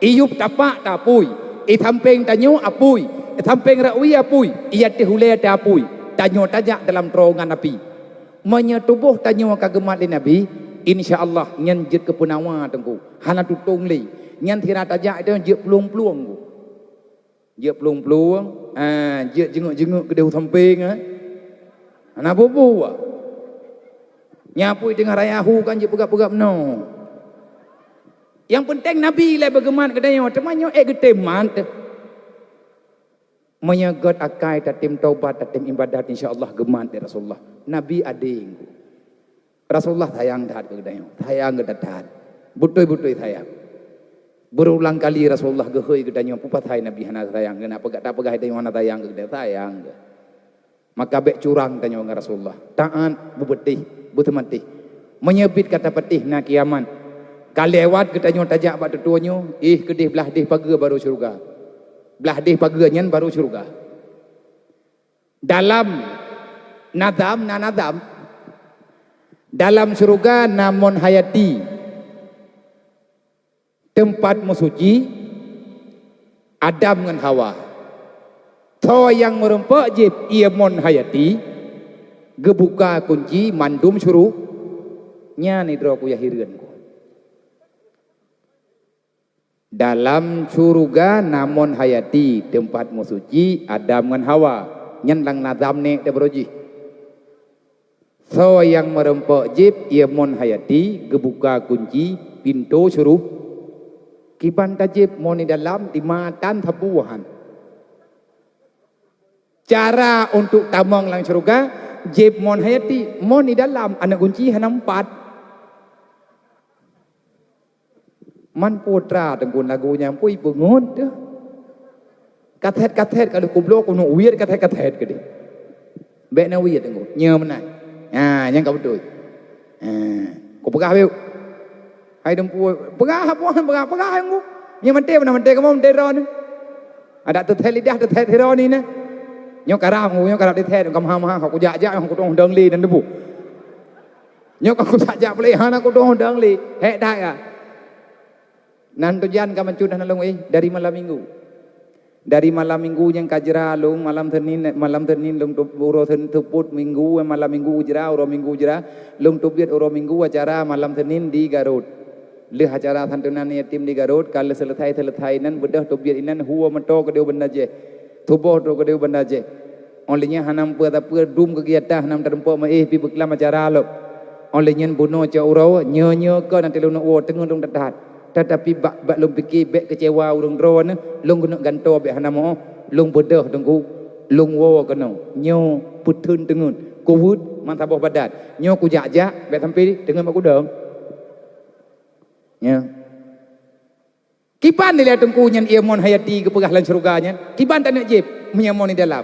Iyup tapak ta apui. Isampéng tanyoe apui. Isampéng rawi apui. Iateueh ulée ta apui. Tanyoe tajak dalam terowongan api. Meunyoe tuboh tanyoe ka geumat lé Nabi, insya Allah nyan jeuet keu peunawa teungku, hana tutong lé. Nyan sira tajak itu jeuet plueng-plueng ku. Jeuet plueng-plueng, ah, jeuet jeungeuek-jeungeuek keudeh u sampéng, eh. Hana bubu, ah. Nyan apui teungoh raya hu kan jeuet peugah-peugah meunoe. Nyang peunteng Nabi lé beugeumat keu tanyoe, teuma nyoe ék geutem mat. Meunyoe gét akai tatem taubat, tatem ibadat, insya Allah geumat lé Rasulullah. Nabi adeng. Rasulullah sayang that keu geutanyoe, sayang geutanyoe that. Beutôi-beutôi sayang. Berulang kali Rasulullah geuhôi geutanyoe, peue pasai Nabi hana sayang, geunak peugah, tapeugah geutanyoe hana sayang keu geutanyoe, sayang geuh. Maka bék curang tanyoe ngon Rasulullah. Taát, beubeutih, beuteumatéh. Meunyoe biet ka tapatéh na kiamat. Ka lewat geutanyoe tajak bak tutoe nyoe, ih keudeh blah deh pageue barô syeuruga. Blah deh pageue nyan barô syeuruga. Dalam nazam, na nazam. Dalam syeuruga na mon hayati. Teumpat meusuci Adam ngon Hawa. Soe nyang meureumpok jieb ié mon hayati, geubuka kunci mandum syuru-, nyan idroe ku yah hireuen ku. Dalam syeuruga na mon hayati, teumpat meusuci Adam ngon Hawa. Nyan lam nazam nèk teuh baroe jih. Soe nyang meureumpok jieb ié mon hayati geubuka kunci pintoe syeuruga. Kiban tajieb mon di dalam di matan sapeue han. Cara untuk tamong lam syeuruga, jieb mon hayati, mon di dalam, aneuk gunci hana meupat. Man putra teungku lagu nyan pui peungon teuh. Kaset-kaset kalau kubloe keuneuk wiet kaset-kaset keudeh. Bék na wiet teungku. Nyoe meunan. Ha, nyang ka beutôi. Ha, kupeugah bacut. Hai teungku, peugah apa peugah, peugah teungku. Nyoe manté mana manté kamoe manté droeneuh. Adak teuthét lidah teuthét sidroe ni na. Nyoe karam, nyoe karam teuthét, ka maha-maha, ka kujak-jak, ka kutong dong li dan debu. Nyoe ka kusak jak peulih hana kutong dong li. Hék that ka. Nan tujuan ka mancut hana lôn éh dari malam minggu. Dari malam minggu nyang ka jra lôn malam Senin, malam Senin lôn tu-, uroe Sen-, seupôt minggu, malam minggu jra, uroe minggu jra, lôn teubiet uroe minggu acara malam Senin di Garut. Lheueh acara santunan yatim di Garut, ka lheueh seuleusai-seuleusai inan beudôh teubiet inan hue meuto keudéh u Banda Aceh. Tuboh troh keudéh u Banda Aceh. Óh lheueh nyan hana meupeue-peue dum keugiatan hana meuteureumpok meuéh pih beuklam acara lom. Óh lheueh nyan bunoe cok uroe, nyoe-nyoe kon até lôn woe teungeut lôn that-that. Tatapi bak, bak lôn pike bék keucewa ureuëng droeneuh, lôn keuneuk gantoe bék hana meu, lôn beudôh teungku, lôn woe keunoe. Nyoe peutheun teungeut, kuweuet meusaboh badan. Nyoe kujak-jak bék sampai teungeut bak kudong. Nyoe. Kiban dilée teungku nyan ié mon hayati geupeugah lam syeuruga nyan. Kiban taneuk jieb meunyoe mon di dalam.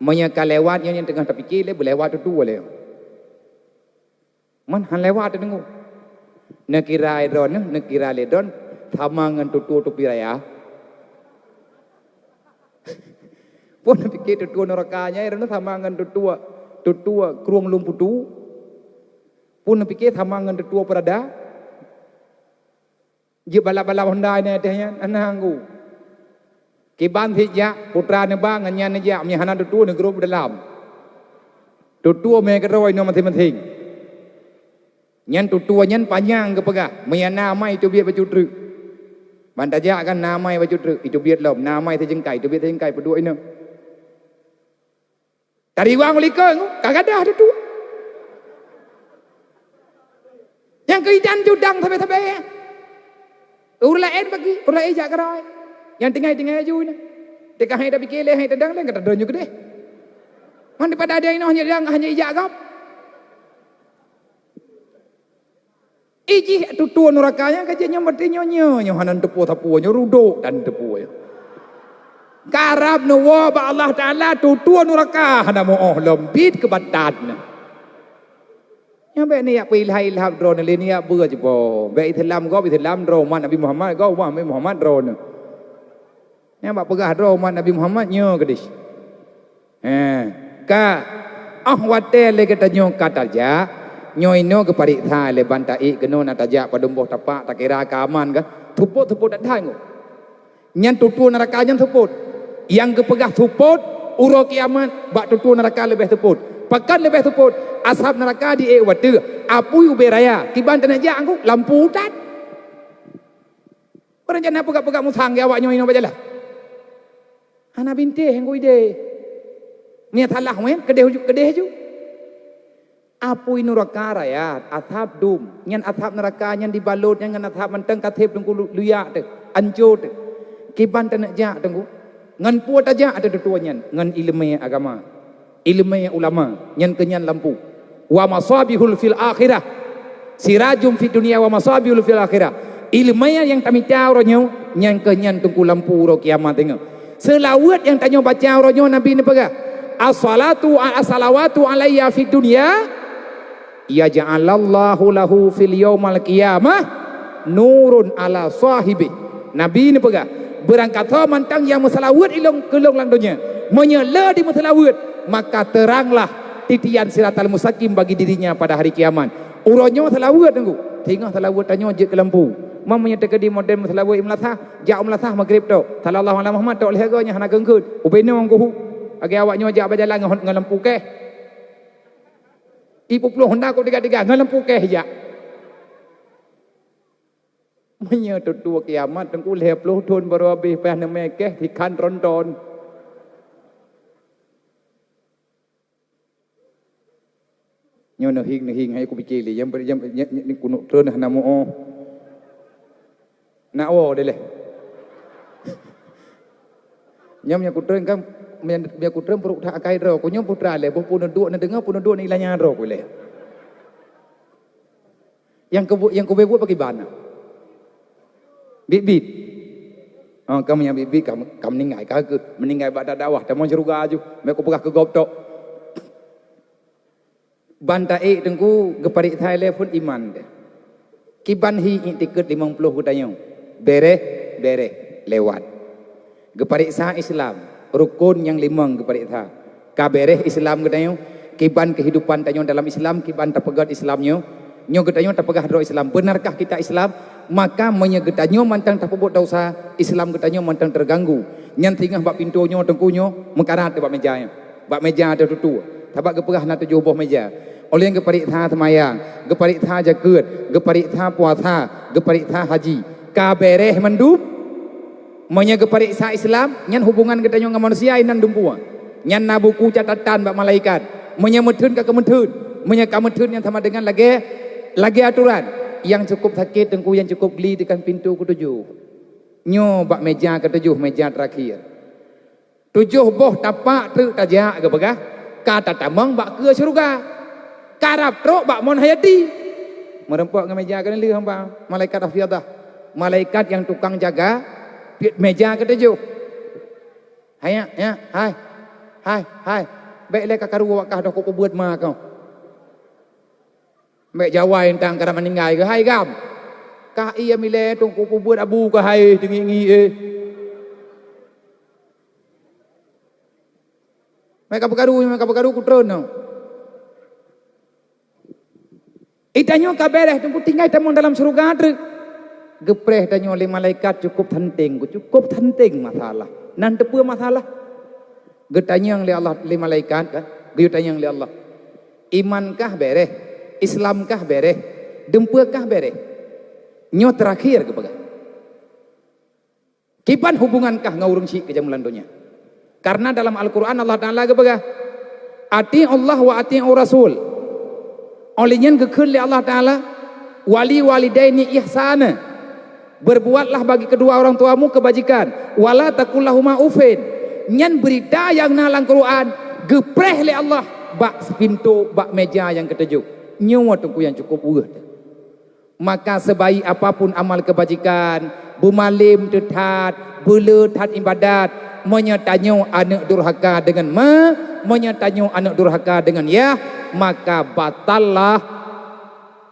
Meunyoe ka lewat nyoe nyang teungoh tapike lé beulewat tutoe lé. Man han lewat teungoh. Neukira droeneuh, neukira lé droen sama ngon tutoe tupi raya. Pun pike tutoe nuraka nyan droeneuh sama ngon tutoe, tutoe krueng lôn putu. Pun pike sama ngon tutoe peurada. Jeuet balap-balap honda inan teuh nyan, anang ku. Kiban sit jak, putra neuba ngon nyan neujak, meunyoe hana tutoe neugrôp dalam. Tutoe mé keudroe inoe maséng-maséng. Nyan tutoe nyan panyang geupeugah, meunyoe na amai itubiet bacut treuk. Ban tajak kan na amai bacut treuk, itubiet lom, na amai sijeungkai, itubiet sijeungkai peuduek inoe. Tariwang likot ka gadah tutoe. Nyang keuidan judang sabe-sabe. Ureuëng laén bagi, ureuëng laén jak keudroe. Nyang tinggai-tinggai aju nyan. Teuka hai tapike lé hai tadang lé ka tadong ju keudeh. Man daripada ada inoe hanya dang hanya ijak gob. Ijih tutoe nuraka nyang ka jeuet nyoe maté nyoe, nyoe, nyoe hana teupue sapeue, nyoe rudok dan teupue. Karab neuwoe bak Allah Taala tutoe nuraka hana meu lom bit keu batat nyoe. Nyoe bék niyak peuilham-ilham droeneuh lé niyak beue jiboh. Bék Islam gob Islam droe umat Nabi Muhammad gob umat Nabi Muhammad droeneuh. Nyang bak peugah droe umat Nabi Muhammad nyoe keudeh. Eh, ka, óh watée lé geutanyoe ka tajak, nyoe inoe geupareksa lé ban taék keunoe na tajak padum boh tapak takira ka aman ka. Seupôt-seupôt that-that nyoe. Nyan tutoe nuraka nyan seupôt. Nyang geupeugah seupôt uroe kiamat bak tutoe nuraka leubeh seupôt. Pakon leubeh seupôt? Asab nuraka di ék watée apui ubé raya kiban taneuk jak ngon lampu utat. Peureuncana peugah-peugah musang gé awak nyoe inoe bak jalan. Hana bintéh nyang kuideh. Meunyoe salah meuén keudeh uju, keudeh uju. Apui nuraka raya, asab dum. Nyan asab nuraka nyan dibalot nyan ngon asab mantong kaseb teungku lu-, luyak teuh, ancô teuh. Kiban taneuk jak teungku. Ngon peue tajak ateueh tutoe nyan, ngon ileumé agama. Ileumé ulama, nyan keuh nyan lampu. Wa masabihul fil akhirah. Sirajum fid dunya wa masabihul fil akhirah. Ileumé nyang tamita uroe nyoe, nyan keuh nyan teungku lampu uroe kiamat teungoh. Seulaweuet nyang tanyoe baca uroe nyoe Nabi neupeugah, "As-salatu, as-salawatu alayya fid dunya, yaj'alallahu lahu fil yaumal qiyamah nurun ala sahibi." Nabi neupeugah, "Beurangkasoe mantong nyang meuseulaweuet ilong keulong lam donya, meunyoe le dimeuseulaweuet, maka teranglah titian siratal mustaqim bagi dirinya pada hari kiamat." Uroe nyoe seulaweuet teungku, singoh seulaweuet tanyoe jeuet keu lampu. Meunyoe teukeudi model meuseulaweuet i meulasah, jak u meulasah maghrib tok. Sallallahu ala Muhammad tok lhée goe nyang hana geunggeut. Ubé nyoe guhu. Lagée awak nyoe jak bajalan ngon, ngon lampu keh. Ipuploh honda ku tiga-tiga ngon lampu keh jak. Meunyoe tutoe kiamat teungku lhée ploh thon barô habéh payah neumé keh sikhan tronton. Nyoe neuhing-neuhing hai kupike lé nyang nyang nyang kunok treun hana muoh. Nak woe dilée. Nyam nyang kutreun kan, nyang kutreun peuruek that akai droe. Ku nyoe putra lé, boh peuneudok neudeungoe peuneudok neuilanya droe ku lé. Nyang keu nyang kubeuet pakriban? Bit-bit. Oh, kamu nyang bit-bit kamu, kamu meninggai ka keuh. Meninggai bak dakwah tamong syeuruga aju. Meukupeugah keu gob tok. Ban taék teungku geupareksa lé phon iman teuh. Kiban hi iktikeuet limong ploh geutanyoe. Béréh, béréh, lewat. Geupareksa Islam, rukon nyang limong geupareksa. Ka béréh Islam geutanyoe, kiban keuhidupan tanyoe dalam Islam, kiban tapeugét Islam nyoe. Nyoe geutanyoe tapeugah droe Islam, beunarkah kita Islam? Maka meunyoe geutanyoe mantong tapeubuet desya, Islam geutanyoe mantong teuganggu. Nyan singoh bak pintoe nyoe teungku nyoe meukarat bak méja nyoe. Bak méja teututoe. Sabab geupeugah na tujoh boh méja. Óh lheueh nyan geupareksa seumayang, geupareksa zakeuet, geupareksa puasa, geupareksa haji. Ka béréh mandum? Meunyoe geupareksa Islam, nyan hubungan geutanyoe ngon manusia inan dumpeue. Nyan na buku catatan bak malaikat. Meunyoe meutheun ka keumeutheun, meunyoe ka meutheun nyan sama deungon lagée, lagée atoran. Nyang cukup sakét Teungku, nyang cukup gli dikah pintoe keutujôh. Nyoe bak meja keutujôh, meja terakhir. Tujôh boh tapak treuk tajak geupeugah, ka tatamong bak keue syeuruga. Karab trok bak mon hayati. Meureumpok ngon meja keuneulheueh hamba, malaikat hafidhah. Malaikat nyang tukang jaga meja keutujôh. Hai, ya, hai, hai, hai. Bèk lé ka karu awak kah doh kupeubeuet ma kah. Bèk jawai teuntang karab meuninggai keuh, hai gam. Kah iya milée Teungku peubeuet abu keuh hai teungiek-ngiek, eh. Meuka peukaru, meuka peukaru kutreun nyoe. Itanyoe ka beres, Teungku tinggai tamong dalam syeuruga treuk. Geupreh tanyoe lé malaikat cukup santeng, cukup santeng masalah. Nan teupeue masalah? Geutanyong lé Allah, lé malaikat kan? Geutanyong lé Allah. Iman kah beres? Islam kah beres? Dumpeue kah beres? Nyoe terakhir geupeugah. Kiban hubungan kah ngon ureuëng syiek keu jameun lam donya? Karena dalam Al-Quran Allah Ta'ala geupeugah, "Ati'ullah wa ati'ur rasul." Oleh nyan geukheun lé Allah Ta'ala, "Wali walidaini ihsana." Berbuatlah bagi kedua orang tuamu kebajikan. Wala takullahuma ufin. Nyan berita nyang na lam Quran geupreh lé Allah bak pintoe, bak meja nyang keutujôh. Nyoe Teungku nyang cukup weueh. Maka sebaik apapun amal kebajikan, beumalem teuh that, beuleueh that ibadat, meunyoe tanyoe aneuëk durhaka deungon ma, meunyoe tanyoe aneuëk durhaka deungon yah, maka batallah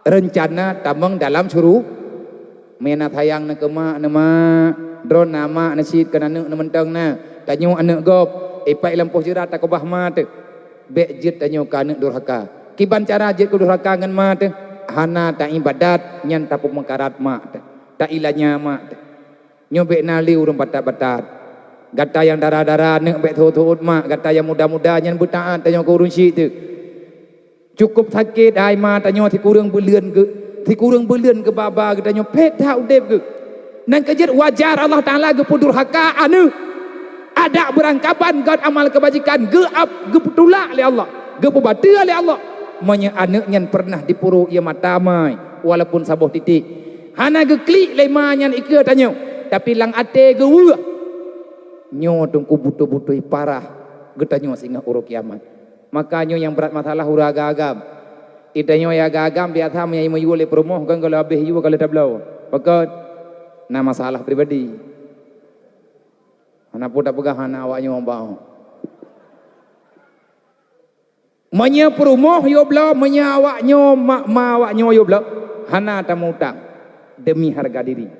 reuncana tamong dalam syuru-. Meunyoe na sayang neuh keu mak neuh, mak, droeneuh na mak neuh cit kon aneuëk neuh mantong na, tanyoe aneuëk gob, ipat lam poh jeurat takeubah ma teuh. Bék jeuet tanyoe keu aneuëk durhaka. Kiban cara jeuet keu durhaka ngon ma teuh? Hana taibadat nyan tapeumeukarat mak teuh, tailanya mak teuh. Nyoe bék na lé ureuëng batat-batat. Gata nyang dara-dara aneuëk bék teuôt-teuôt mak, gata nyang muda-muda nyan beutaát tanyoe keu ureuëng syiek teuh. Cukup sakét hai ma tanyoe sikureueng buleuen geu-, sikureueng buleuen geuba-ba geutanyoe phét that udeb geuh. Nyan keuh jeuet wajar Allah Ta'ala geupeudurhaka aneuëk. Adak beurangkaban gon amal keubajikan geuab-, geupeutulak lé Allah, geupeubateue lé Allah. Meunyoe aneuëk nyan peureunah dipuro ié mata mai, walaupun saboh titek, hana geuklik lé ma nyan ikeue tanyoe, tapi lam até geuweueh. Nyoe Teungku beutôi-beutôi parah geutanyoe singoh uroe kiamat. Maka nyoe nyang brat masalah ureuëng agam-agam. Itanyoe nyang agam-agam biasa meunyoe meuyue lé peurumoh kan kalau habéh yue kalau tabloe. Pakon? Na masalah pribadi. Hana peue tapeugah hana awak nyoe bang. Meunyoe peurumoh yue bloe, meunyoe awak nyoe ma, ma awak nyoe yue bloe, hana tamutang demi harga diri.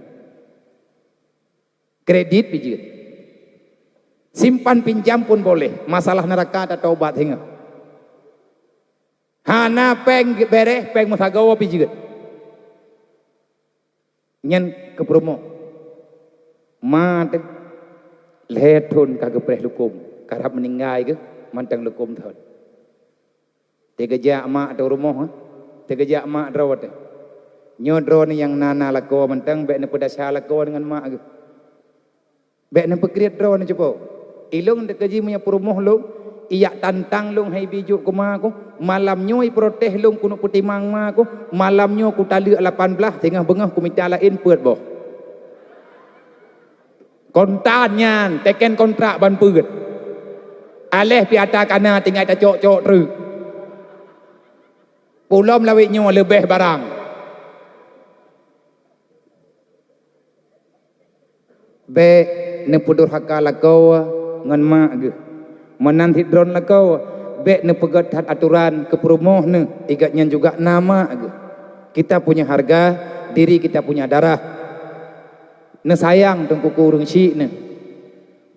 Kredit pih jeuet. Simpan pinjam pun boleh, masalah neuraka tatobat singoh. Hana péng beres, péng meusagoe pih jeuet. Nyan keu peurumoh. Ma teuh lhée thon ka geupreh lukôm, karab meuninggai geuh mantong lukôm thon. Teugeujak mak teuh rumoh, eh? Teugeujak mak droe teuh. Nyoe droeneuh nyang na-na lakoe mantong bék neupeudasya lakoe deungon mak geuh. Bék neupeukriet droeneuh cupo. Ilông teukeujih meunyoe peurumoh lông, ijak tantang lông hai bijôk keu ma kuh, malam nyoe iprotes lông keuneuk peutimang ma kuh, malam nyoe kutaleuek lapan blaih, singoh beungoh kumita laén peuet boh. Kontan nyan, teken kontrak ban peuet. Aléh pih ata kana tinggai tacok-cok treuk. Pulom lawét nyoe leubeh barang. Bék neupeudurhaka lakoe ngon mak geuh. Meunan cit droeneuh lakoe, bék neupeugét that atoran keu peurumoh neuh, igat nyan juga na mak geuh. Kita punya harga diri, kita punya darah. Neusayang teungku keu ureuëng syiek neuh.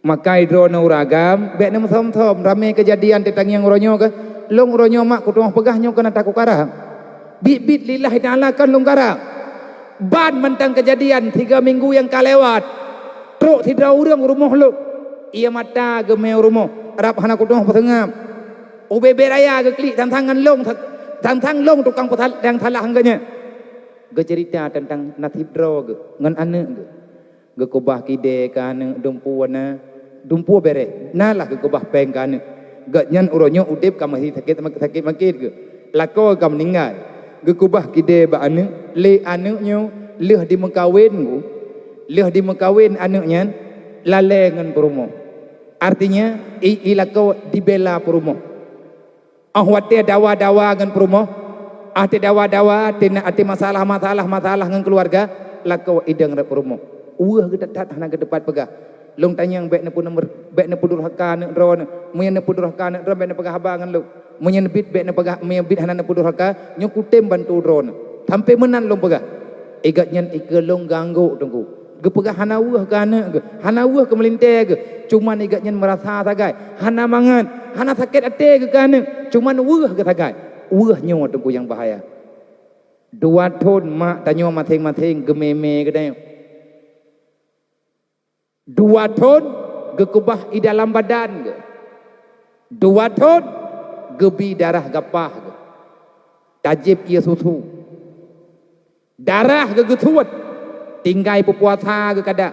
Maka droeneuh ureuëng agam, bék neumeusom-som, ramé keujadian teutangieng uroe nyoe keuh. Lông uroe nyoe mak kutu'oh peugah nyoe keuh na takue karang. Biet-biet lillahi ta'ala kon lông karang. Ban mantong keujadian tiga minggu nyang ka lewat. Trok sidroe ureuëng u rumoh lông. Ié mata geumé u rumoh, rab hana kutu'oh peuseungab. U bubé raya geuklik sang-sang ngon lông, sang-sang lông tukang peusal-, nyang salah ngon geuhnyan. Geuceurita teuntang naseb droe geuh ngon aneuëk geuh. Geukeubah kidée keu aneuëk, dumpeue na, dumpeue béréh, na lah geukeubah péng keu aneuëk. Gobnyan uroe nyoe udeb ka masih sakét, sakét makét geuh. Lakoe ka meuninggai. Geukeubah kidée bak aneuëk, lé aneuëk nyoe lheueh dimeukawen, lheueh dimeukawen aneuëk nyan lalée ngon peurumoh. Artinya, i, i lakoe dibela peurumoh. Óh watée dawa-dawa ngon peurumoh, óh watée dawa-dawa, watée na, watée masalah-masalah, masalah ngon keuluwarga, lakoe idong rot peurumoh. Weueh geutat-that hana geuteupat peugah. Lôn tanyong bék neupeu-, bék neupeudurhaka aneuëk droeneuh. Meunyoe neupeudurhaka aneuëk droeneuh, bék neupeugah haba ngon lôn. Meunyoe neubiet, bék neupeugah, meunyoe biet hana neupeudurhaka, nyoe kutem bantu droeneuh. Sampai meunan lôn peugah. Igat nyan ikeue lôn geuanggok teungku. Geupeugah hana weueh keu aneuëk geuh, hana weueh keu meulintée geuh. Cuman igat nyan meurasa sagai, hana mangat, hana sakét até geuh keu aneuëk. Cuman weueh geuh sagai. Weueh nyoe teungku nyang bahaya. Dua thon mak tanyoe maséng-maséng geumé-mé geutanyoe. Dua thon geukeubah i dalam badan geuh. Dua thon geubi darah gapah geuh. Tajieb ié susu. Darah geuh geusuet. Tinggai peupuasa geuh kada.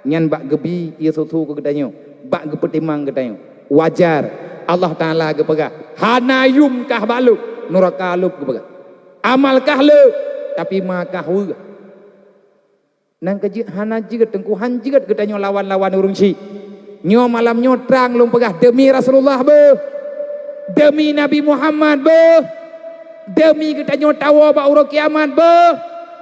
Nyan bak geubi ié susu keu geutanyoe. Bak geupeutimang geutanyoe. Wajar. Allah Taala geupeugah, "Hana yum kah bak lôn, nuraka lôn," geupeugah. "Amal kah lôn, tapi ma kah weueh." Nyan keuh jeuet hana jeuet teungku, han jeuet geutanyoe lawan-lawan ureuëng syik. Nyoe malam nyoe trang lôn peugah, deumi Rasulullah beuh, deumi Nabi Muhammad beuh, deumi geutanyoe tawoe bak uroe kiamat beuh,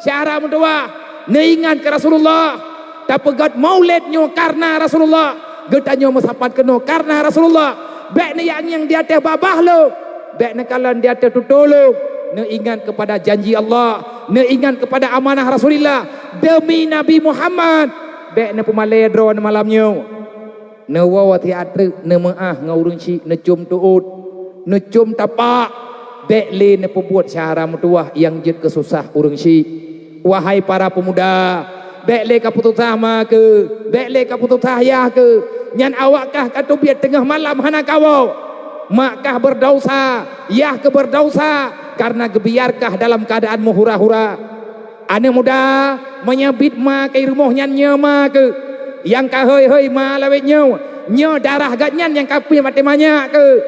syedara meutuwah, neuingat keu Rasulullah. Tapeugét maulid nyoe kareuna Rasulullah, geutanyoe meusapat keunoe kareuna Rasulullah. Bék neujak ngieng di ateueh babah lôn, bék neukalon di ateueh tutoe lôn. Neuingat keupada janji Allah, neuingat keupada amanah Rasulillah. Deumi Nabi Muhammad, bék neupeumalée droeneuh malam nyoe. Neuwoe watée ateueh, neumeuáh ngon ureuëng syik, neucom teuôt, neucom tapak. Bék lé neupeubuet syedara meutuwah nyang jeuet keu susah ureuëng syik. Wahai para peumuda, bék lé kapeususah ma keuh, bék lé kapeususah yah keuh. Nyan awak kah kateubiet teungoh malam hana kawoe. Mak kah beudesya, yah keuh beudesya, kareuna geubiarkah dalam keuadaan meuhura-hura. Aneuëk muda, meunyoe biet ma keuh i rumoh nyan nyoe ma keuh. Nyang ka hôi-hôi ma lawét nyoe, nyoe darah gobnyan nyang ka piep maté manyak keuh.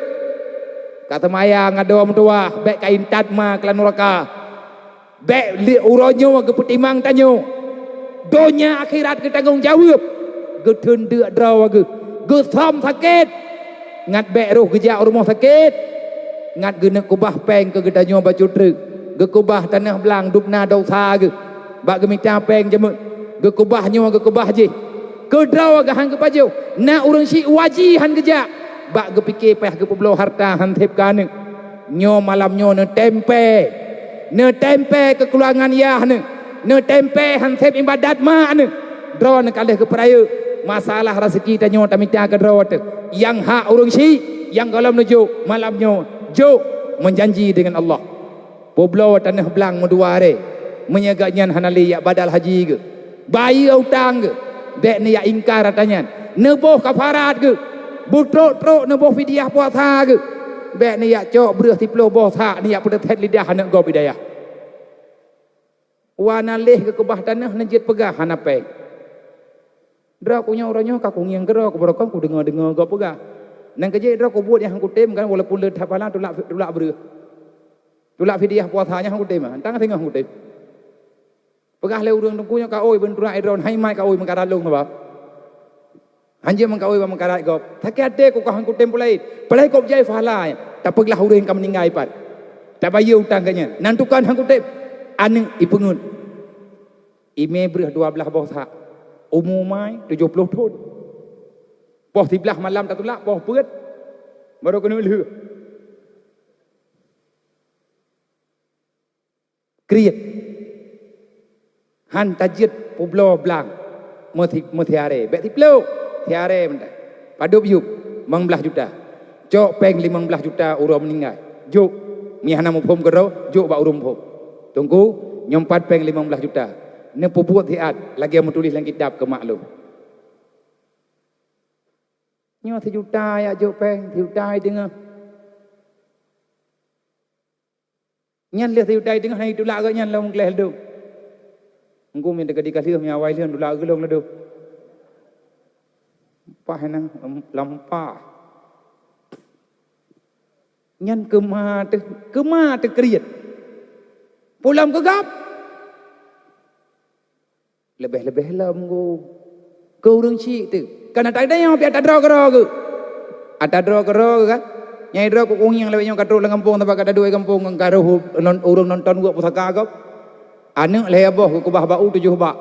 Ka seumayang adoe meutuwah, bék ka intat ma keuh lam nuraka. Bék lé uroe nyoe geupeutimang tanyoe. Donya akhirat geutanggong jaweueb. Geuteundeuk droe geuh. Geusöm sakét. Ngat bék roh geujak u rumoh sakét. Ngat geuneuk keubah péng keu geutanyoe bacut treuk. Geukeubah tanoh blang dubna desya geuh. Bak geumita péng jeumeuk. Geukeubah nyoe geukeubah jih. Keudroe geuh han geupajoh, na ureuëng syik waji han geujak, bak geupike payah geupeubloe harta han seb keu aneuëk. Nyoe malam nyoe neutempé, neutempé keukurangan yah neuh, neutempé han seb iébadat mak neuh. Droeneuh ka lheueh geupeurayeuk, masalah raseuki tanyoe tamita keu droe teuh. Nyang hak ureuëng syik, nyang gohlom neujok, malam nyoe jok meujanji deungon Allah. Peubloe tanoh blang meudua ré, meunyoe gobnyan hana lé jak badal haji geuh, bayeue utang geuh, bék neujak ingkar atra nyan, neuboh kafarat geuh, beutrok-trok neuboh fidyah puasa geuh, bék neujak cok breueh siplôh boh sak neujak peuteutet lidah aneuëk gob i dayah. Wana leh geukeubah tanoh neujeuet peugah hana péng. Droe ku nyoe uroe nyoe ka kungieng keudroe kubarokon kudeungoe-deungoe gob peugah. Nyan keuh jeuet droe kubuet nyang han kutem kan, walaupun le that pahala tulak, tulak breueh. Tulak fidyah puasa nyan han kutem, tang singoh han kutem. Peugah lé ureuëng teungku nyoe ka oi beunturak droe, hai mai ka oi meukarat lôn sabab. Hanjeuet meukawen bak meukarat gob. Sakét até ku ka han kutem peulaén. Peulaén kop jai pahala nyan. Tapeuglah ureuëng ka meuninggai pat. Tabayeue utang geuh nyan. Nan tukang han kutem. Aneuëk ipeungeut. Imé breueh dua blaih boh sak. Umu mai tujoh ploh thon. Poh siblaih malam tatulak, poh peuet. Baru keuneuk lheueh. Kriet. Han tajeuet peubloe blang meusi-, meusiaré. Bék siplôh, siaré mantong. Padub yup, limong blaih juta. Cok péng limong blaih juta uroe meuninggai. Jok, mi hana muphom keudroe, jok bak ureuëng muphom. Teungku, nyoe pat péng limong blaih juta. Neupeubuet siat lagée meutuléh lam kitab keu mak lôn. Nyoe sijuta jak jok péng, sijuta i teungoh. Nyan lheueh sijuta i teungoh na itulak geuh nyan lom gleh ladôm. Engku min teuka di ka lheueh mi awai lheueh tulak geuh lom ladôm. Pah na, lam, lam pah. Nyan keuma teu-, keuma teukriet. Pulom keu gob. Leubeh-leubeh lom ku. Keu ureuëng syik teuh. Kan ata deungoe pih ata droe keudroe geuh. Ata droe keudroe geuh kan. Nyang droe ku kuhieng lawét nyoe ka trok lam gampông teumpat ka taduek gampông ngon ka rôh non-, ureuëng nonton weuek pusaka gob. Aneuëk lhée boh geukeubah bak u tujoh bak.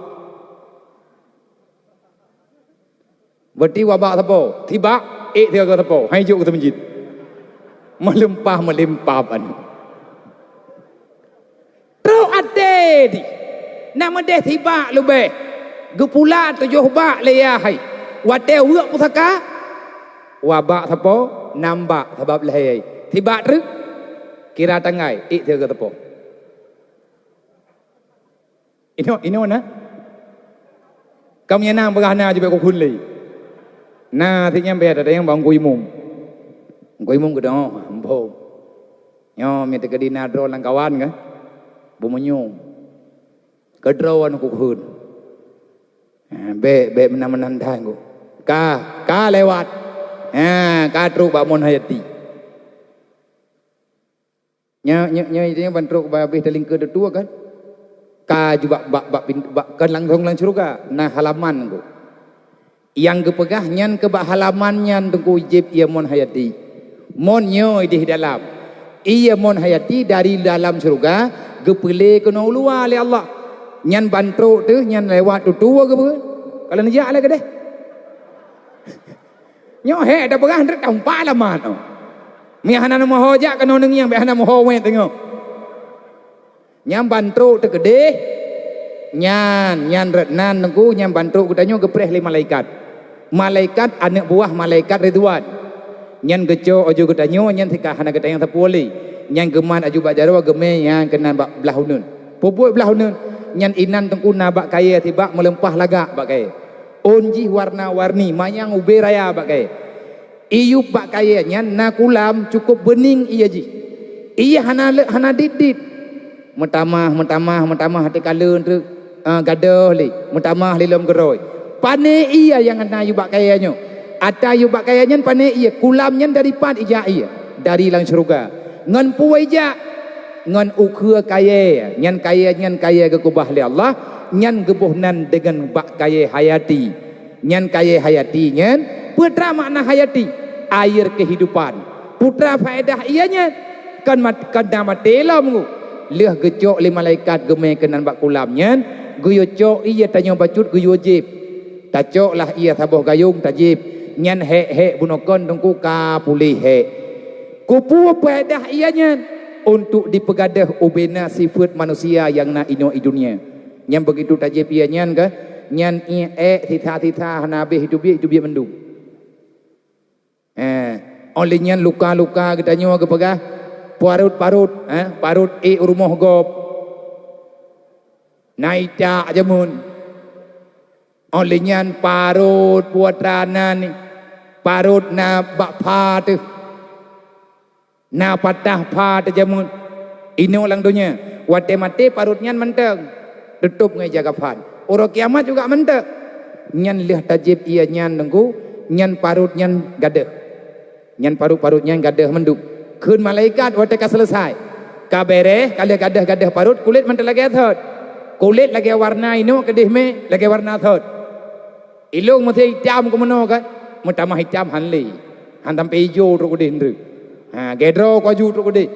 Berarti wabak sapo? Sibak, ék sigoe sapo? Hai jok keu meuseujid. Meulimpah-meulimpah ban. Trok até di. Nak meudeh sibak leubeh. Geupula tujoh bak lé yah hai. Watée weuek pusaka, wabak sapo? Nam bak sabab lhée. Sibak treuk. Kira tanggai, ék sigoe sapo? Inoe, inoe na? Kamoe nyang na peugah na jibak kukheun lé. Na, si nyan bèe that nyang bak Teungku Imum. Teungku Imum geudong, ampôn. Nyoe, mi teukeudi na droe lam kawan kan? Beumeunyoe. Keudroe wan kukheun. Ha, bèk, bèk meunan-meunan that ku. Ka, ka lewat. Ha, ka trok bak Mon Hayati. Nyoe, nyoe, nyoe, nyoe ban trok bak habéh teulingkeue teutua kan? Ka ju bak, bak, bak, pin-, bak, kan langsong lam syeuruga, na halaman ku. Nyang geupeugah nyan keu bak halaman nyan Teungku jieb ie Mon Hayati. Mon nyoe ideh dalam. Ie Mon Hayati dari dalam syeuruga geupeulé keunoe u luwa lé Allah. Nyan ban trok teuh nyan lewat tutua geupeue. Kalau neujak lé keudeh. Nyoe hék tapeugah, nteuk tampa alamat nyoe. Meunyo hana neumeuho jak keunoe neungieng, bèk hana meuho wét teungoh. Nyang ban trok teukeudeh, nyan, nyan rot nan Teungku, nyang ban trok geutanyoe geupreh lé malaikat. Malaikat, aneuk buah malaikat Ridwan. Nyan geucok aju geutanyoe, nyan sika hana geutanyong sapeue lé. Nyan geumat aju bak jaroe geumé nyang keunan bak blaih uneuen. Peubuet blaih uneuen, nyan inan Teungku na bak kayée sibak meulimpah lagak bak kayée. Ôn jih warna-warni, manyang ubé raya bak kayée. Iyup bak kayée nyan na kulam cukôp beuning ie jih. Ie hana le-, hana dit-dit. Meutamah, meutamah, meutamah teuka leuen treuk, eh, gadôh lé, meutamah lé lom geurôi. Pané ie nyang na yub bak kayée nyoe. Ata yub bak kayée nyan pané ie, kulam nyan dari pat ijak ie? Dari lam syeuruga. Ngon peue ijak? Ngon ukeue kayée, nyan kayée, nyan kayée geukeubah lé Allah, nyan geuboh nan deungon bak kayée hayati. Nyan kayée hayati nyan, peue teuma makna hayati? Air kehidupan. Peue teuma faedah ie nyan? Kon mat-, kon na maté lom ku. Lheueh geucok lé malaikat geumé keunan bak kulam nyan, geuyue cok ie tanyoe bacut geuyue jieb. Tacok lah ie saboh gayong tajieb, nyan hék-hék bunoe kon Teungku ka puléh hék. Keupeue faedah ie nyan? Untuk dipeugadôh ubé na sifeuet manusia nyang na inoe i dunia. Nyan begitu tajieb ie nyan ka, nyan ie ék sisa-sisa hana habéh teubiet-teubiet mandum. Eh, óh lheueh nyan luka-luka geutanyoe geupeugah, parot-parot, eh, parot ék rumoh gob. Na icak jameun. Óh lheueh nyan parot buet ranan, parot na bak pha teuh. Na patah pha teuh jameun. Inoe lam donya, watée maté parot nyan mantong, teutôb ngon ija kafan. Uroe kiamat juga mantong. Nyan lheueh tajieb ie nyan Teungku, nyan parot nyan gadôh. Nyan parot-parot nyan gadôh mandum. Kheun malaikat watée ka seuleusai. Ka bèrèh, ka lheueh gadôh-gadôh parot, kulét mantong lagée thot. Kulét lagée warna inoe keudeh mé, lagée warna thot. Ilong meusé itam keu meunoe kan, meutamah itam han lé. Han sampai ijo trok keudeh ndeuek. Ha, gèt droe ku aju trok keudeh.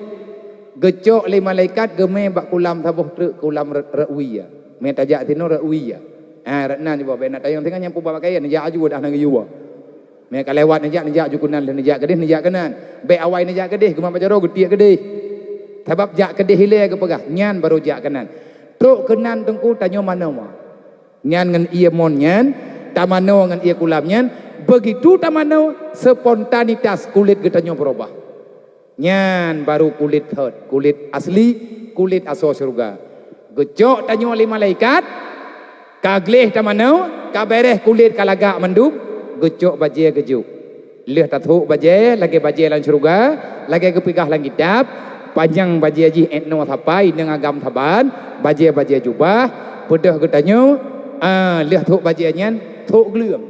Geucok lé malaikat geumé bak kulam saboh treuk, kulam Re-, Re'wiyah. Mé tajak sinoe Re'wiyah. Ha, rot nan jiboh, bèk na tayong singoh nyang peuba pakaian, neujak aju dah na geuyue. Mé ka lewat neujak, neujak ju keunan, lheueh neujak keudeh, neujak keunan. Bèk awai neujak keudeh, geumat bak jaroe geutiek keudeh. Sabab jak keudeh ilée geupeugah, nyan barô jak keunan. Trok keunan Teungku tanyoe manoe. Nyan ngon ie mon nyan, tamanoe ngon ie kulam nyan, begitu tamanoe, spontanitas kulét geutanyoe beurubah. Nyan baru kulét thot, kulét asli, kulét asoe syeuruga. Geucok tanyoe lé malaikat, ka gleh tamanoe, ka bèrèh kulét ka lagak mandum, geucok bajée geujok. Lheueh tathok bajée lagée bajée lam syeuruga, lagée geupeugah lam kitab, panyang bajée jih ék noe sapai, neung agam saban, bajée-bajée jubah, peudeuh geutanyoe, ah, lheueh thok bajée nyan, thok gleueng.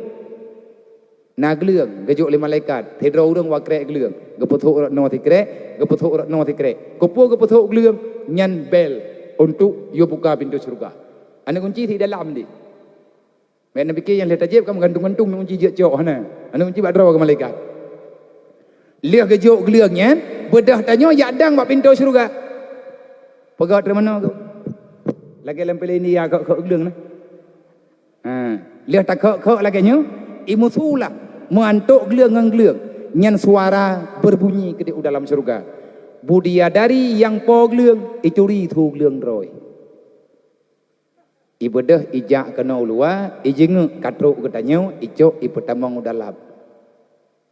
Na gleueng, geujok lé malaikat, sidroe ureuëng wakrek gleueng, geupeuthok rot noe sikrek, geupeuthok rot noe sikrek. Keupeue geupeuthok gleueng? Nyan bel. untuk yue buka pintoe syeuruga. Aneuk kunci di dalam deh. Bèk na pike nyang lheueh tajép ka meugantung-gantung aneuk kunci jeuet cok, hana. Aneuk kunci bak droe keu malaikat. Lheueh geujok gleueng nyan, beudôh tanyoe jak dang bak pintoe syeuruga. Peugah teumanoe tu. Lagèe lam filem India, khok-khok gleueng na. Ha, lheueh takhok-khok lagèe nyoe, imusulah meuantok gleueng ngon gleueng, nyan suara berbunyi keudéh u dalam syeuruga. Bidadari nyang po gleueng, ituri su gleueng droe. Ibeudôh ijak keunoe u luwa, ijeungeuk ka trok geutanyoe, icok ipeutamong u dalam.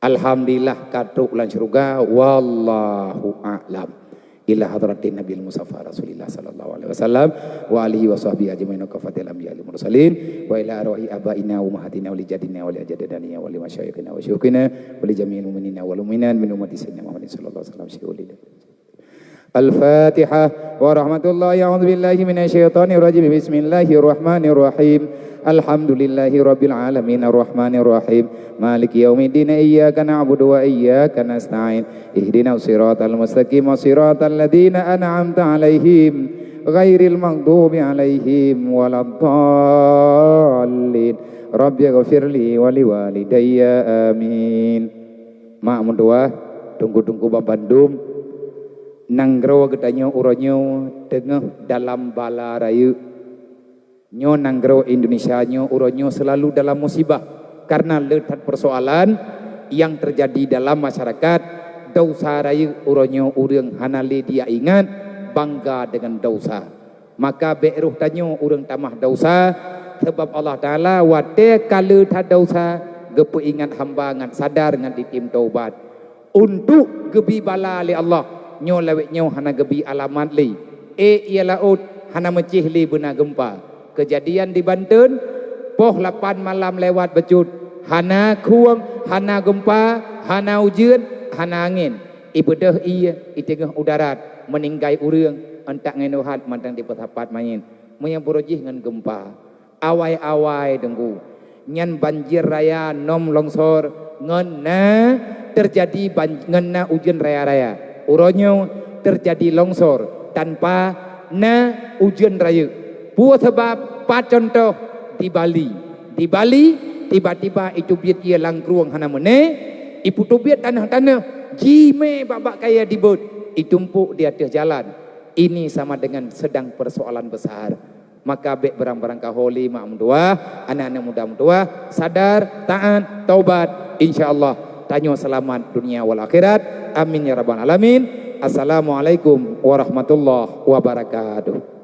Alhamdulillah ka trok lam syeuruga, wallahu a'lam. Ila hadratin Nabil Mustafa Rasulillah sallallahu alaihi wasallam wa alihi wa sahbihi ajmain wa kafatil anbiya wal mursalin wa ila arwahi abaina wa ummahatina wa li jaddina wa li ajdadina wa li masyayikhina wa syuyukhina wa li jami'il mu'minina wal mu'minat min ummati sayyidina Muhammadin sallallahu alaihi wasallam. Al-Fatihah. Warahmatullahi, a'udzubillahi minasyaitonirrajim. Bismillahirrahmanirrahim. Alhamdulillahi rabbil alamin, arrahmanirrahim, maliki yaumiddin, iyyaka na'budu wa iyyaka nasta'in, ihdinas siratal mustaqim, siratal ladzina an'amta 'alaihim, ghairil maghdubi 'alaihim waladdallin. Rabbighfirli wa liwalidayya, amin. Mak meutuah, teungku-teungku banmandum, nanggroe geutanyoe uroe nyoe teungoh dalam bala rayeuk. Nyoe nanggroe Indonesia nyoe uroe nyoe seulalu dalam musibah, karena le that persoalan nyang teujadi dalam masyarakat. Desya rayeuk uroe nyoe ureuëng hana lé dia ingat, bangga deungon desya. Maka bék roh tanyoe ureuëng tamah desya, sabab Allah Taala watée ka le that desya, geupeuingat hamba ngat sadar ngat jitem taubat. Untuk geubi bala lé Allah, nyoe lawét nyoe hana geubi alamat lé. Ék ie laôt hana meucéh lé beuna geumpa. Keujadian di Banten, poh lapan malam lewat bacut, hana khueng, hana geumpa, hana ujeuen, hana angén. Ibeudôh ie, iteungoh u darat, meuninggai ureuëng, euntak ngon uhat mantong jipeusapat manyét. Meunyoe beurôh jih ngon geumpa. Awai-awai teungku. Nyan banjir raya nom longsor ngon na teujadi ban-, ngon na ujeuen raya-raya. Uroe nyoe teujadi longsor tanpa na ujeuen rayeuk. Peue sabab? Pat cuntoh di Bali. Di Bali, tiba-tiba iteubiet ie lam krueng hana meuné, ipeuteubiet tanoh-tanoh, jimé bak-bak kayée dibeuet, itumpok di ateueh jalan. Ini sama dengan sedang persoalan besar. Maka bék beurang-beurang ka ho lé mak meutuwah, aneuk-aneuk muda meutuwah, sadar, taát, taubat, insya Allah tanyoe seulamat dunia wal akhirat. Amin ya rabbal alamin. Assalamualaikum warahmatullahi wabarakatuh.